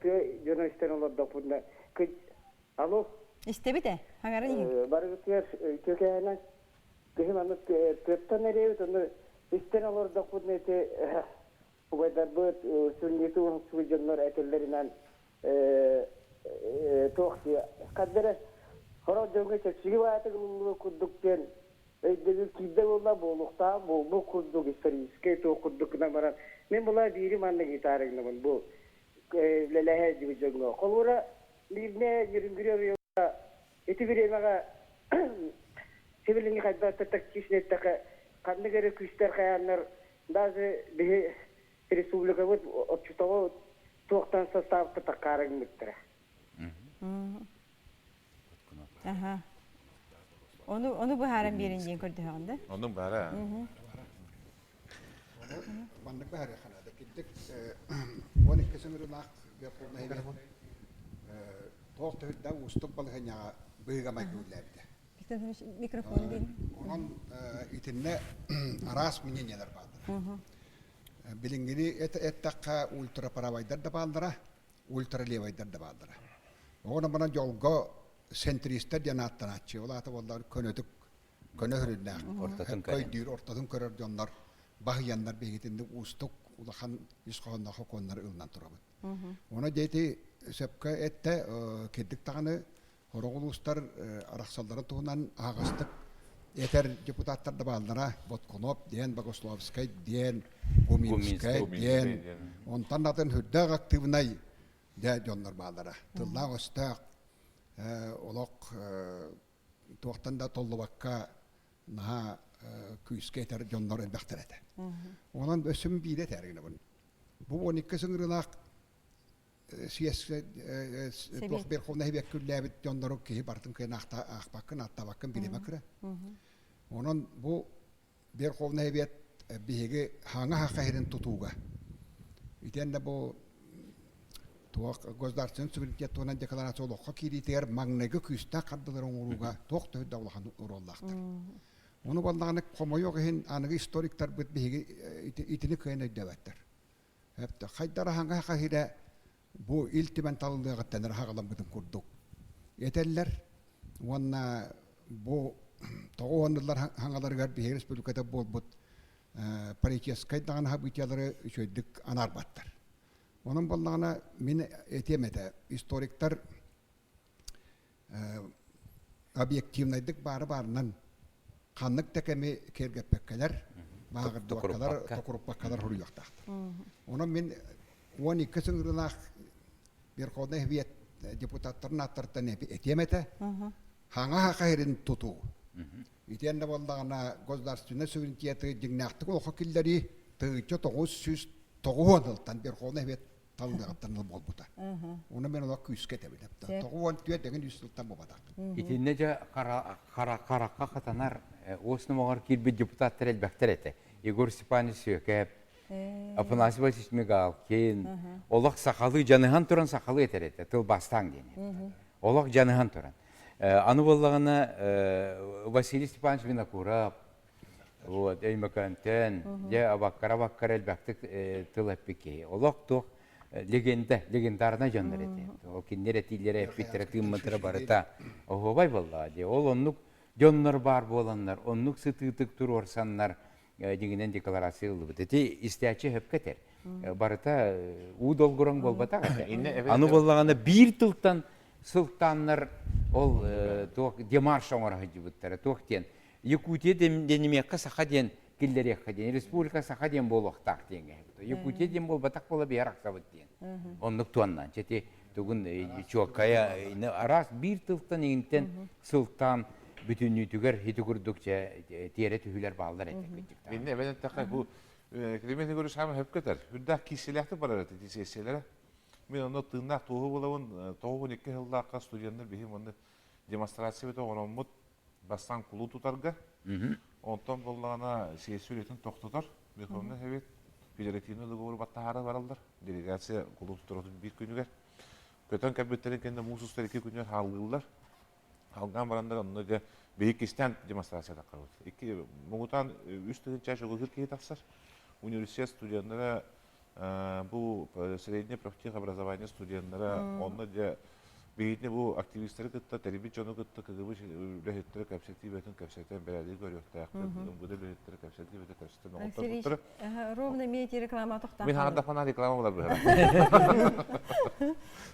тыа дьоно истэн олордохпутуна, алло. Истэбит ээ, хаҥарын иһин. Баргытыар үтүө кээнэ. Биһи манна тыаттан эрэбит, ону истэн олордохпутуна ити убайдарбыт сүнньүтү уһуксубут дьоннор этэллэринэн туох ханна сорох дьоҥҥо чэпчэки баайытык ылыллыбыт курдук диэн өйдөбүл киирдэ буолла буолуохтаах буолбут курдук историческай туох курдук гынан баран мин була биири маннык ыйытаарыҥнабын бу үлэлэһэ дьибит дьоҥҥо холобура биирнэ Нерюнгри ити бириэмэҕэ сибилиҥҥи хайдах да тактичнай эттэххэ ханнык эрэ күүстэр хайааннар даже биһи республикабыт оччотооҕу. Туохтан составка таккаара гыммыттара. Аха. Ону ону быһааран биэрин диэн көрдөһөҕүн да? Ону баара. Маннык быһаарыахха наада. Кирдик 12 сыҥырылаах Верховнай туох төһүрдэ уустук балаһыанньаҕа быһыыга майгы үллээбитэ. Микрофон диэн. Онон итиннэ араас мнениелар бааллар. Билиҥҥини эттэххэ ультраправайдар да бааллара, ультралевайдар да бааллара. Оҕону манан дьолго центристэр диэн ааттанааччы. Ол аата буоллар көнөтүк көнө хөрүннээх көйдүүр ортотун көрөр дьоннор баһыйаннар биһигитинник уустук улахан ис хоһоонноох сокуоннары ылынан турабыт. Ону дети сөпкө эттэ кирдик даҕаны Сорох улуустар арахсалларын туһунан аһаҕастык этэр депутаттар да бааллара. Боткунов диэн, Богословскай диэн, Гуминскай диэн. Онтон атын үрдээх актыыбынай дэ дьоннор бааллара. Тыллаах-өстөөх олох туохтан да толлубакка наһаа күүскэ этэр дьоннор элбэхтэр этэ. Онон өссө биирэ этэр гынабын. Бу 12 сыҥырыылаах съезд туох Верховнай Сэбиэккэ дьоннору киһи барытын кыайан аахпаккын, ааттаабаккын билимэ кыра. Онон бу Верховнай Сэбиэт биһиги хаҥа хаха иһирин тутууга. Итиэннэ бу туох государственный суверенитет туһунан декларация олоххо киириитигэр маҥнайгы күүстээх хардылары оҥорууга туох да үрдэ улахан оруоллаахтар. Ону буоллаҕына хомойуох иһин аныгы историктарбыт биһиги итини кыайан өйдөөбөттөр. Хайдараһаҥа хаһирэ бу Ил Түмэн талыллыаҕыттан эрэ хаҕаламмытын курдук этэллэр уонна бу тоҕо уоннулар хаҥаларыгар биһиги республиката буолбут политическай даҕаны событиялары үчүгэйдик анаарбаттар. Онон буоллаҕына мин этиэм этэ историктар объективнайдык баары баарынан ханнык да кэми киэргэппэккэлэр, бааҕырдыбаккалар, токуруппаккалар суруйуохтаахтар. Онон мин 12 сыҥырыылаах Верховнай Совет депутаттарын ааттарыттан этиэм этэ. Хаҥа хаха сирин тутуу. Итиэннэ буоллаҕына государственнай суверенитеты дьиҥнээхтик олоххо киллэрии 1990 сылтан Верховнай Совет таллыаҕыттан ыл буолбута. Уну мен олох күүскэ этэбин. 94 дэгин үс сылтан буолбатах. Итиннэ дьэ харахха хатанар уос номоҕор киирбит депутаттар элбэхтэр этэ. Егор Степанович Сүөкэп, Афанасий Васильевич Мигалкин, олох сахалыы дьаныһан туран сахалыы этэр этэ, тылбаастаан диэн. Олох дьаныһан туран. Аны буоллаҕына Василий Степанович Винокуров, Вот, Өймөкөөнтөн, дьэ, абаккара-абаккара элбэхтик тыл эппит киһи. Олох туох легенда, легендарнай дьоннор этэ. Ол кинилэр этиилэрэ, эппиттэрэ, тыыммыттара барыта оһуобай буоллаҕа дии. Ол оннук дьоннор баар буоланнар, оннук сытыытык туруорсаннар дьиҥинэн декларация ыллыбыт. Ити истээччи сөпкө этэр. Барыта уу долгураҥ буолбатах этэ. Аны буоллаҕына биир тылтан сылтааннар ол туох демарш оҥоро сылдьыбыттара. Туох диэн Якутия диэнимиэххэ саха диэн киллэриэххэ диэн, республика саха диэн буолуохтаах диэн Якутия диэн буолбатах буола биһэр ахсабыт диэн. Оннук туоннан. Чэти тугун чуоккайа араас биир тылтан иҥинтэн сылтаан бүтүннүүтүгэр ити курдук тиэрэ түһүүлэр бааллар этэ кырдьыктаах. Инне эбэн эттэххэ бу Климент Егорович хаама хөпкө этэр. Үрдээх киирсилээхтик барар этэ сессиялара. Мин онно тыыннаах туоһу буолабын. 92 сыллаахха студеннар биһим онно демонстрация бөтө оҥороммут бастаан кулуу тутарга, онтон буоллаҕына сессия үлэтин тохтотор Верховный Совет федеративный договору баттаһаара бараллар. Делегация кулуу тутаратын биир күнүгэр. Көтөн кэлбиттэрин кэннэ муус устар икки күнүгэр хааллыыллар. Халгаан бараннар онно дьэ биһи иккистээн демонстрация таххарбыт. Икки муҥутаан үс тыһыынча чогулуур киһи тахсар. Университет студеннара бу среднее профтехобразование студеннара онно дьэ биһигини бу активистары кытта тэрийбит дьону кытта КГБ үлэһиттэрэ кэпсэтии кэпсэтэн бэрээдэги көрүөхтээхпит МВД үлэһиттэрэ кэпсэтии бөтө кэпсэтэн оҥотторбуттара ровно имеете реклама тохтоох мин хаардахпына реклама буолар быһара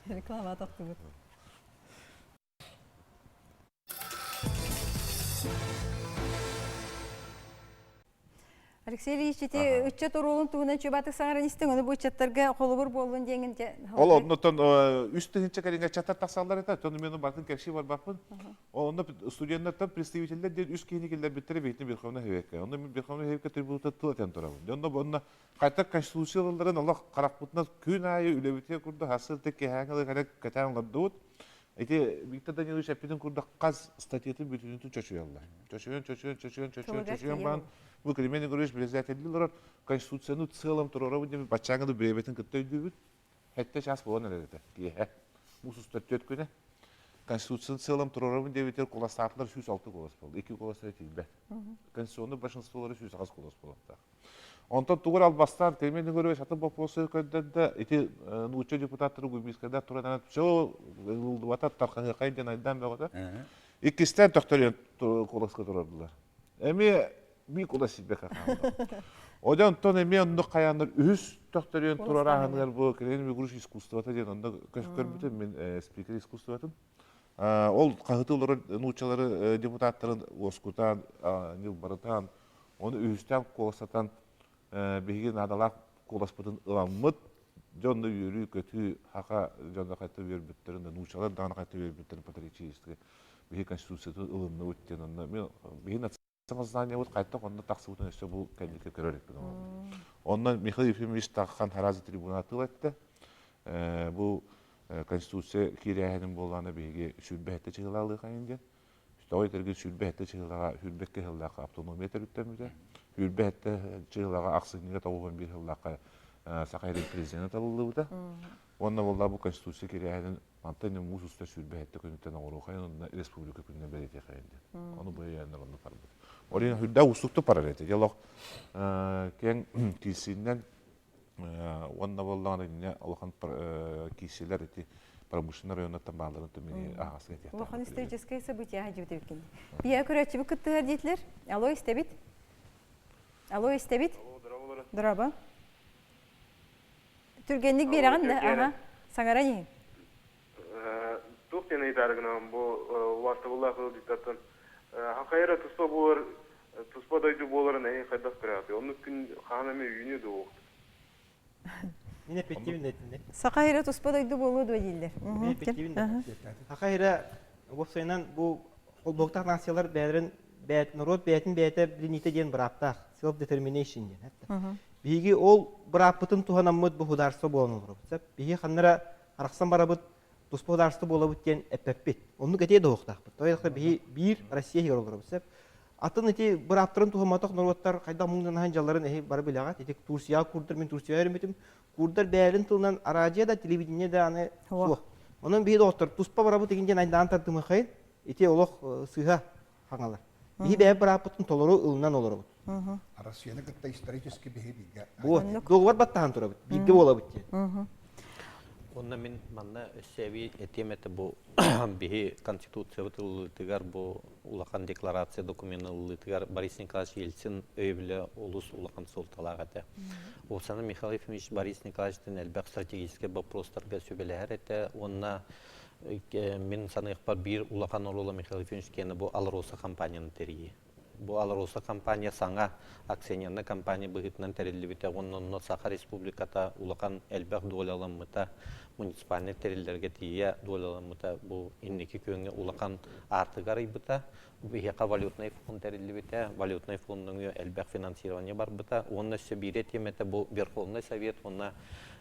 реклама тохтубут Алексей Ильич, ити ыччат оруолун туһунан чубатык саҥаран истиҥ, ону бу ыччаттарга холобур буоллун диэҥин Ол оннуттан 3000 кэриҥэ ыччаттар тахсаллар этэ, оттон мен батын кэпсии барбаппын. Онно студеннартан представителлэр диэн үс киһини киллэрбиттэрэ биһитин Верховный Совекка. Онно мен Верховный Совекка трибунута тыл этэн турабын. Онно онно хайта конституцияларын олох харахпытынан күн аайы үлэбитигэр курдук хасырты кэһээҥ ылы кэтээн олордубут. Ити Виктор Данилович эппитин курдук хас статьятын бүтүнүтүн чочуйаллар. Чочуйан, чочуйан, чочуйан, чочуйан, чочуйан баран бу Климент Егорович председателли олорор Конституцияны целом туруорабыт диэн баччааҥҥы да бириэмэтин кытта өйдүүбүт. Сэттэ чаас буолан эрэр этэ киэһэ. Муус устар түөрт күнэ. Конституцияны целом туруорабын диэбитигэр куластаатылар 106 голос буолла. Икки голос эрэ тиийбэт. Конституционный большинстволары 108 голос буолуохтаах. Онтон тугу албастаан Климент Егорович атын боппуруостары көрдөрдө, ити нуучча депутаттары Губинскайдар туран все ылыллыбата тархаһыахай диэн айдаан бөҕөтө. Иккистээн төхтөрүйэн куоласка турардылар. Эмиэ мин кула сиирбэккэ хаалла. Одьон онтон эмиэ оннук хайааннар үһүс төхтөрүйэн турар ааһыныгар бу Климент Егорович искусствота диэн онно көрбүтүм мин спикер искусствотын. Ол хаһыты олорор нууччалары депутаттарын уоскутан, ньылбарытан, Ону үһүстээн куоластатан биһиги наадалаах куоласпытын ыламмыт, дьонно үөрүү-көтүү, хака дьоно хайта үөрбүттэрин, нуучалар даҕаны хайта үөрбүттэрин патриотически биһи конституциятын ылынныбыт диэн онно мен биһи самознаниябыт хайдах онно тахсыбытын өссө бу кэнники көрөр эппин Онно Михаил Ефимович Тахан Харазы трибуна тыл этте. Бу конституция киирээһинин буоллаана биһиги сүүрбэһэтте чыһылаалыахайын диэн. Тоҕо этэргэ 27 чыһылаҕа 22 сыллаахха автономия төрүттэммитэ. 27 чыһылаҕа ахсынньыга 91 сыллаахха Саха сирин президенэ талыллыбыта. Уонна буолла бу Конституция кирээһинин мантан муус устар 27 күнүттэн оҥоруохайын онно республика күнүнэн бэлиэтиэхэйин диэн. Ону бу өйөөннөр онно барбыт. Ол иһин үрдээх уустуктук барар этэ. Дьэ киэҥ киирсииннэн Уонна буоллаҕына инньэ улахан киирсиилэр ити промышленный районнартан баалларын түмүгү аһаҕастык этиэхтээх. Улахан историческай событие дьибит эбиккин. Бия көрөөччүбүт кыттыһар диэтилэр. Алло, истэбит? Алло, истэбит? Дорообо. Түргэнник биэрэҕин да? Аха. Саҥаран иһин. Туох диэн ыйытаары гынабын бу убаастабыллаах ыалдьыттартан Хахайра туспа буолар туспа дойду буоларын эһи хайдах көрөҕүтүй? Оннук күн хаһан эмэ үүнүө дуо уохтук? Мин эппиттибин да этиннэ. Саха сирэ туспа дойду буолуо дуо дииллэр. Мин эппиттибин да. Саха сирэ уопсайынан бу холбоһуктаах нациялар бэйэлэрин бэйэт норуот бэйэтин бэйэтэ билиниитэ диэн бырааптаах self determination диэн. Биһиги ол бырааппытын туһанаммыт бу государство буолан олоробут. Биһиги ханнара арахсан барабыт туспа государство буолабыт диэн эппэппит. Оннук этиэ да уохтаахпыт. Тоҕо биһи биир Россия иһигэр олоробут сөп. Атын ити бырааптарын туһамматах норуоттар хайдах муҥнанаһан дьалларын эһи бары билэҕит. Ити Турцияҕа курдар мин Турцияҕа өрүммүтүм. Курдар бэйэлэрин тылынан араадьыйа да телевидение да аны суох. Онон биһи доҕоттор туспа барабыт игин диэн айдаан тардымыхайын ити олох сыыһа хаҥалар. Биһи бэйэ бырааппытын толору ылынан олоробут. Россияны кытта исторически биһи бииргэ. Бу договор баттаһан турабыт. Бииргэ буолабыт диэн. Онно мин манна өссө эбии этиэм этэ бу биһи конституциябыт ылыллыытыгар бу улахан декларация докумена ылыллыытыгар Борис Николаевич Ельцин өйөбүлэ олус улахан суолталаах этэ. Оксана Михаил Ефимович Борис Николаевичтан элбэх стратегическай боппуруостарга сүбэлэһэр этэ уонна мин саныахпар биир улахан оруола Михаил Ефимович киэнэ бу Алроса компанияны тэрийии. Бу Алроса компания саҥа акционернай компания быһыытынан тэриллибитэ уонна онно Саха Республиката улахан элбэх дуоляламмыта, муниципальнай тэриллэргэ тиийэ дуоляламмыта бу инники күөҥҥэ улахан аартыгы арыйбыта. Биһиэхэ валютнай фонд тэриллибитэ, валютнай фонд нөҥүө элбэх финансирование барбыта. Уонна өссө биир этиэм этэ бу Верховный Совет уонна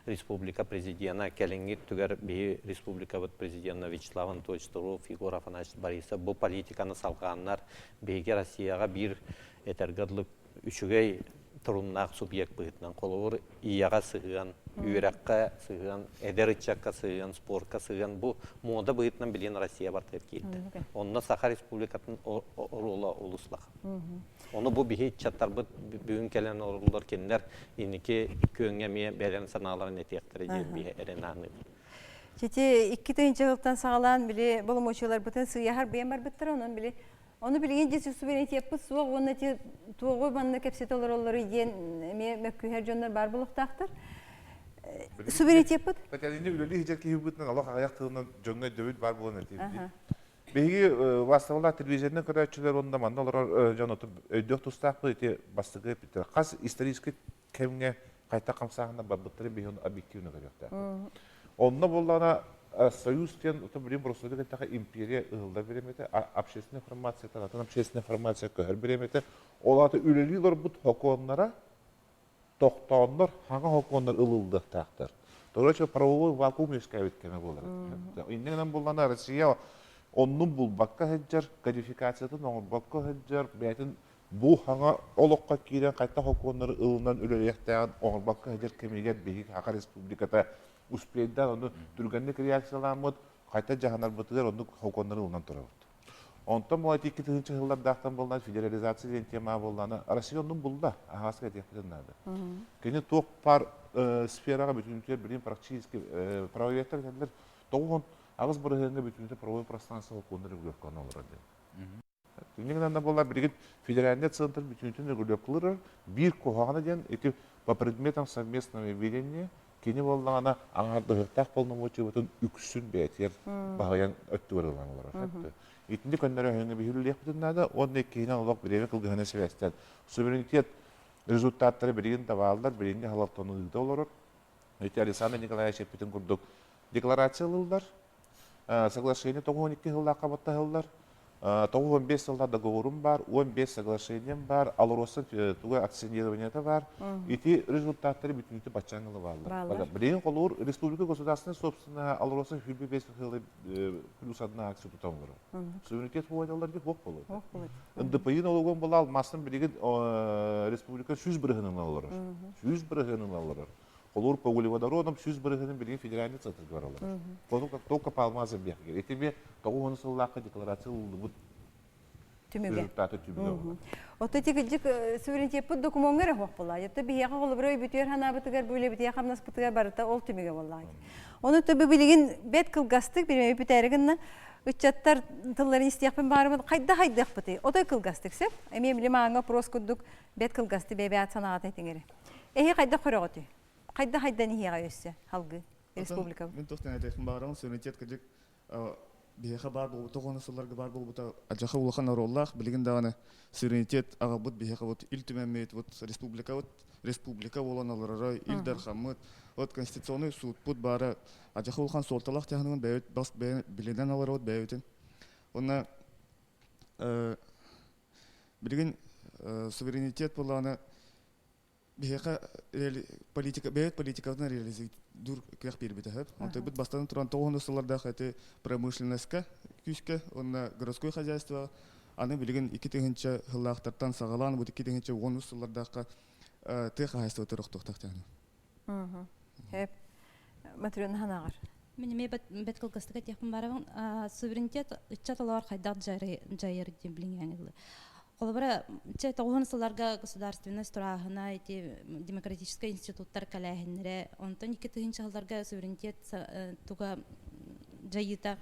республика президена кэлиҥҥи өттүгэр биһи республикабыт президена Вячеслав Анатольевич Туров, Егор Афанасьевич Борисов бу политиканы салҕааннар биһиги Россияҕа биир этэргэ дылы үчүгэй торумнаах субъект быһыытынан холобур ийэҕэ сыһыан, үөрэххэ сыһыан, эдэр ыччакка сыһыан, спортка сыһыан бу муода быһыытынан билигин Россия бартыгар киирдэ. Онно Саха Республикатын оруола олус улахан. Ону бу биһи ыччаттарбыт бүгүн кэлэн олороллор кинилэр инники күөҥҥэ эмиэ бэлэм санааларын этиэхтэрэ диэн биһи эрэнэ саныыбын. Ити 2000 сылтан саҕалаан били боломуочуйаларбытын сыыйаһар быйан барбыттара, онон били Ону билигин дьэ суверенитеппыт суох уонна ити туоҕу манна кэпсэтэ олороллоруй диэн эмиэ мөккүһэр дьоннор баар буолуохтаахтар. Суверенитеппыт? Татьяна үлэлии сылдьар киһи быһыытынан олох аҕыйах тылынан дьоҥҥо өйдөбүл баар буолан этиэбит. Биһиги ваставалаах телевизионнай көрөөччүлэр уонна манна олорор дьон өйдүөх тустаахпыт ити бастакы эппиттэр. Хас историческай кэмҥэ хайдах хамсааһыннар барбыттарын биһиги ону объективно көрүөхтээхпит. Онно буоллаҕына Союз диэн ото билим боростуойдук эттэххэ империя ыһыллар бириэмэтэ, общественная информация, атын общественная информация көһөр бириэмэтэ. Ол аата үлэлии олорбут сокуоннара тохтооннор, хаҥа сокуоннар ылыллыахтаахтар. Короче, правовой вакуум үөскээбит кэмэ буолар. Инньэ гынан буоллаҕына Россия оннун булбакка сылдьар, кодификациятын оҥорбокко сылдьар, бэйэтин бу хаҥа олоххо киирэн хайдах сокуоннары ылынан үлэлиэхтээҕин оҥорбокко сылдьар кэмигэр биһиги Саха Республиката успейдаан ону түргэнник реакцияламмыт, хайдах дьаһанарбытыгар оннук сокуоннары ылынан турабыт. Онтон була 2000 сыллардаахтан буоллаан федерализация диэн тема буоллаана Россия оннун булла, аһаҕаска этиэхпитин наада. Кини туох пар сфераҕа бүтүнүтүгэр билин практически правоведтар этэллэр 98 бырыһыаҥҥа бүтүнүтэ правовой пространство сокуоннар регулировканы олорор диэн. Инньэ гынан да буоллар билигин федеральный центр бүтүнүтүн регулировкалыыр биир куһаҕана диэн ити по предметам совместного ведения кини буоллаҕына аҥаардыһыктаах полномочиябытын үксүн бэйэтигэр баһыйан өттүгэр ылан олорор. Итини көннөрөһүҥҥэ биһириилиэхпитин наада уонна иккиһинэн олох бириэмэ кылгыһына сибээстээн суверенитет результаттара билигин да бааллар, билиҥҥи халалтаны ыыта олорор. Ити Александр Николаевич эппитин курдук декларация ылыллар, Соглашение 92 сыллаахха баттаһыллар. 95 сыллаах договорум бар, 15 соглашением бар, АЛРОСА туга акционированиета бар. Ити результаттары бүтүнүтү баччаҥ бааллар. Билигин холуур республика государственной собственная АЛРОСА 25 сылы плюс одна акция тутан олорор. Суверенитет хуайдалар ди хуох болот. НДПИ налогон була алмасын билигин республика 100 бырыһынын олорор. 100 бырыһынын олорор. Холуур по углеводородам 100 бырыһынын билигин федеральный центрга баралар. Только по алмазам биэхигер. Ити тоҕус сыллаахха декларация ылыллыбыт түмүгэ. Результаты түмүгэ буолар. Ото тигидик суверенитеппит докумуоҥҥа эрэ суох буолла. Ятта биһиэхэ холобура өйбүтүгэр ханаабытыгар бу үлэбитигэр хамнаспытыгар барыта ол түмүгэ буолла. Ону төбө билигин бэт кылгастык бириэмэ бүтээри гынна ыччаттар тылларын истиэхпин баарыбын хайда хайдыахпытый? Отой кылгастык сөп. Эмиэ били мааҥҥа опрос курдук бэт кылгасты бэйбэт санаҕата этиҥэри. Эһи хайдах көрөҕүтүй? Хайда хайдан иһиэҕэ өссө халгыы республика? Мин тохтон этиэхпин баарым суверенитет кыдьык биһиэхэ баар буолбута уонна сылларга баар буолбута адьаха улахан оруоллаах билигин даҕаны суверенитет аҕалбыт биһиэхэ вот ил түмэммит вот республикабыт республика буолан олороро ил дархаммыт вот конституционный суутпут баара адьаха улахан суолталаах тяһынын бэйэбит бас билинэн олоробут бэйэбитин уонна билигин суверенитет буоллаҕына биһиэхэ политика бэйэт политикатын реализуйдуур кыах биэрбитэ сөп. Онтойбут бастатан туран тоҕус сыллардаах эти промышленностька күүскэ уонна городской хозяйство аны билигин 2000 сыллаахтартан саҕалаан бу 2010 сыллардаахха тыа хаһаайыстыбата охтуохтаах диэн. Хөп. Матрена ханаҕар. Мин эмиэ бэт кылгастык этиэхпин барабын. Суверенитет ыччат олоор хайдах дьайар диэн билиҥҥээҥи Холобура, чэ тоҕуһун сылларга государственность турааһына, ити демократическай институттар кэлээһиннэрэ, онтон 2000 сылларга суверенитет туга дьайыыта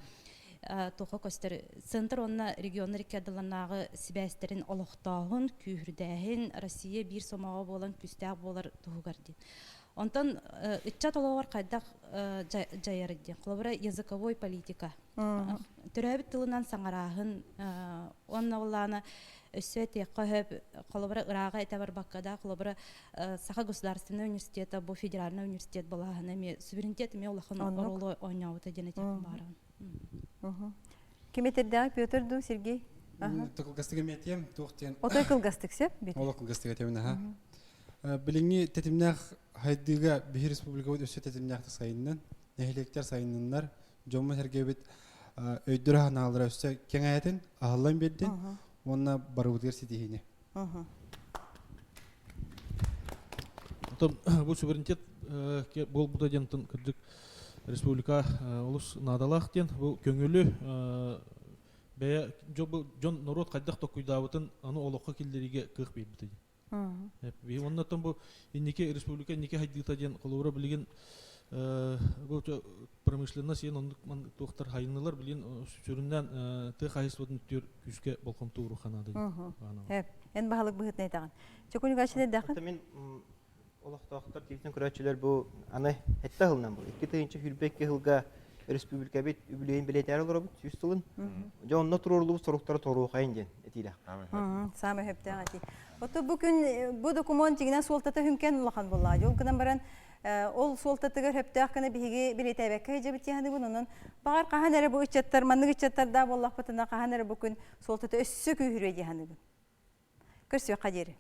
туха көстөр. Центр уонна регионнар икки ардыларынааҕы сибээстэрин олохтооһун, күүһүрдээһин, Россия биир сомоҕо буолан күүстээх буолар туһугар диэн. Онтон ыччат олоҕор хайдах дьайар диэн. Холобура, языковой политика. Төрөөбүт тылынан саҥарааһын уонна улаана өссө этиэххэ сөп холобура ырааҕа этэ барбакка да холобура Саха государственный университета бу федеральный университет балааһына эмиэ суверенитет эмиэ улахан оруолу оонньообута диэн этиэхпин баҕарабын. Ким этэрдээҕи Петр дуу Сергей? Кылгастык эмиэ этиэм туох диэн. Отой кылгастык сөп. Олох кылгастык этиэм аха. Билиҥҥи тэтимнээх хайдыыга биһи республикабыт өссө тэтимнээхтик сайыннын, нэһилиэктэр сайынныннар, дьоммут-сэргэбит өйдөрө-санаалара өссө кэҥээтин, аһыллан биэрдин уонна барыбытыгар ситиһиини. Оттон бу суверенитет буолбута диэн кырдьык республика олус наадалаах диэн бу көҥүлү бэйэ дьон норуот хайдах токуйдаабытын аны олоххо киллэриигэ кыах биэрбитэ диэн. Оннуттан бу инники республика инники хайдыыта диэн холобура билигин бу промышленность иэн оннук туохтар хайыннылар билигин сүрүннээн тыа хаһайыстыбатын түр күүскэ болҕомто ууруха наада диэн. Эн баһылык быһыытынан этэҕин. Чөкүнүк ачын Мин олохтоохтор тиитин көрөөччүлэр бу аны этте сылынан бу 2022 сылга. Республикабыт үбүлүөйүн бэлиэтээри олоробут сүүс сылын. Дьэ онно туруоруллубут соруктары торуохайын диэн этиилээх. Саамай сөптөөх этии. Ото бу күн бу докумуон дьиҥинэн суолтата хүҥкэн улахан буоллаҕа. Ол гынан баран ол суолтатыгар сөптөөх гына биһиги билиэтээбэккэ сылдьабыт дии онон баҕар хаһан эрэ бу ыччаттар маннык ыччаттардаах буоллахпытына хаһан эрэ бу күн суолтата өссө күүһүрүө дии саныыбын. Көрсүөххэ диэри.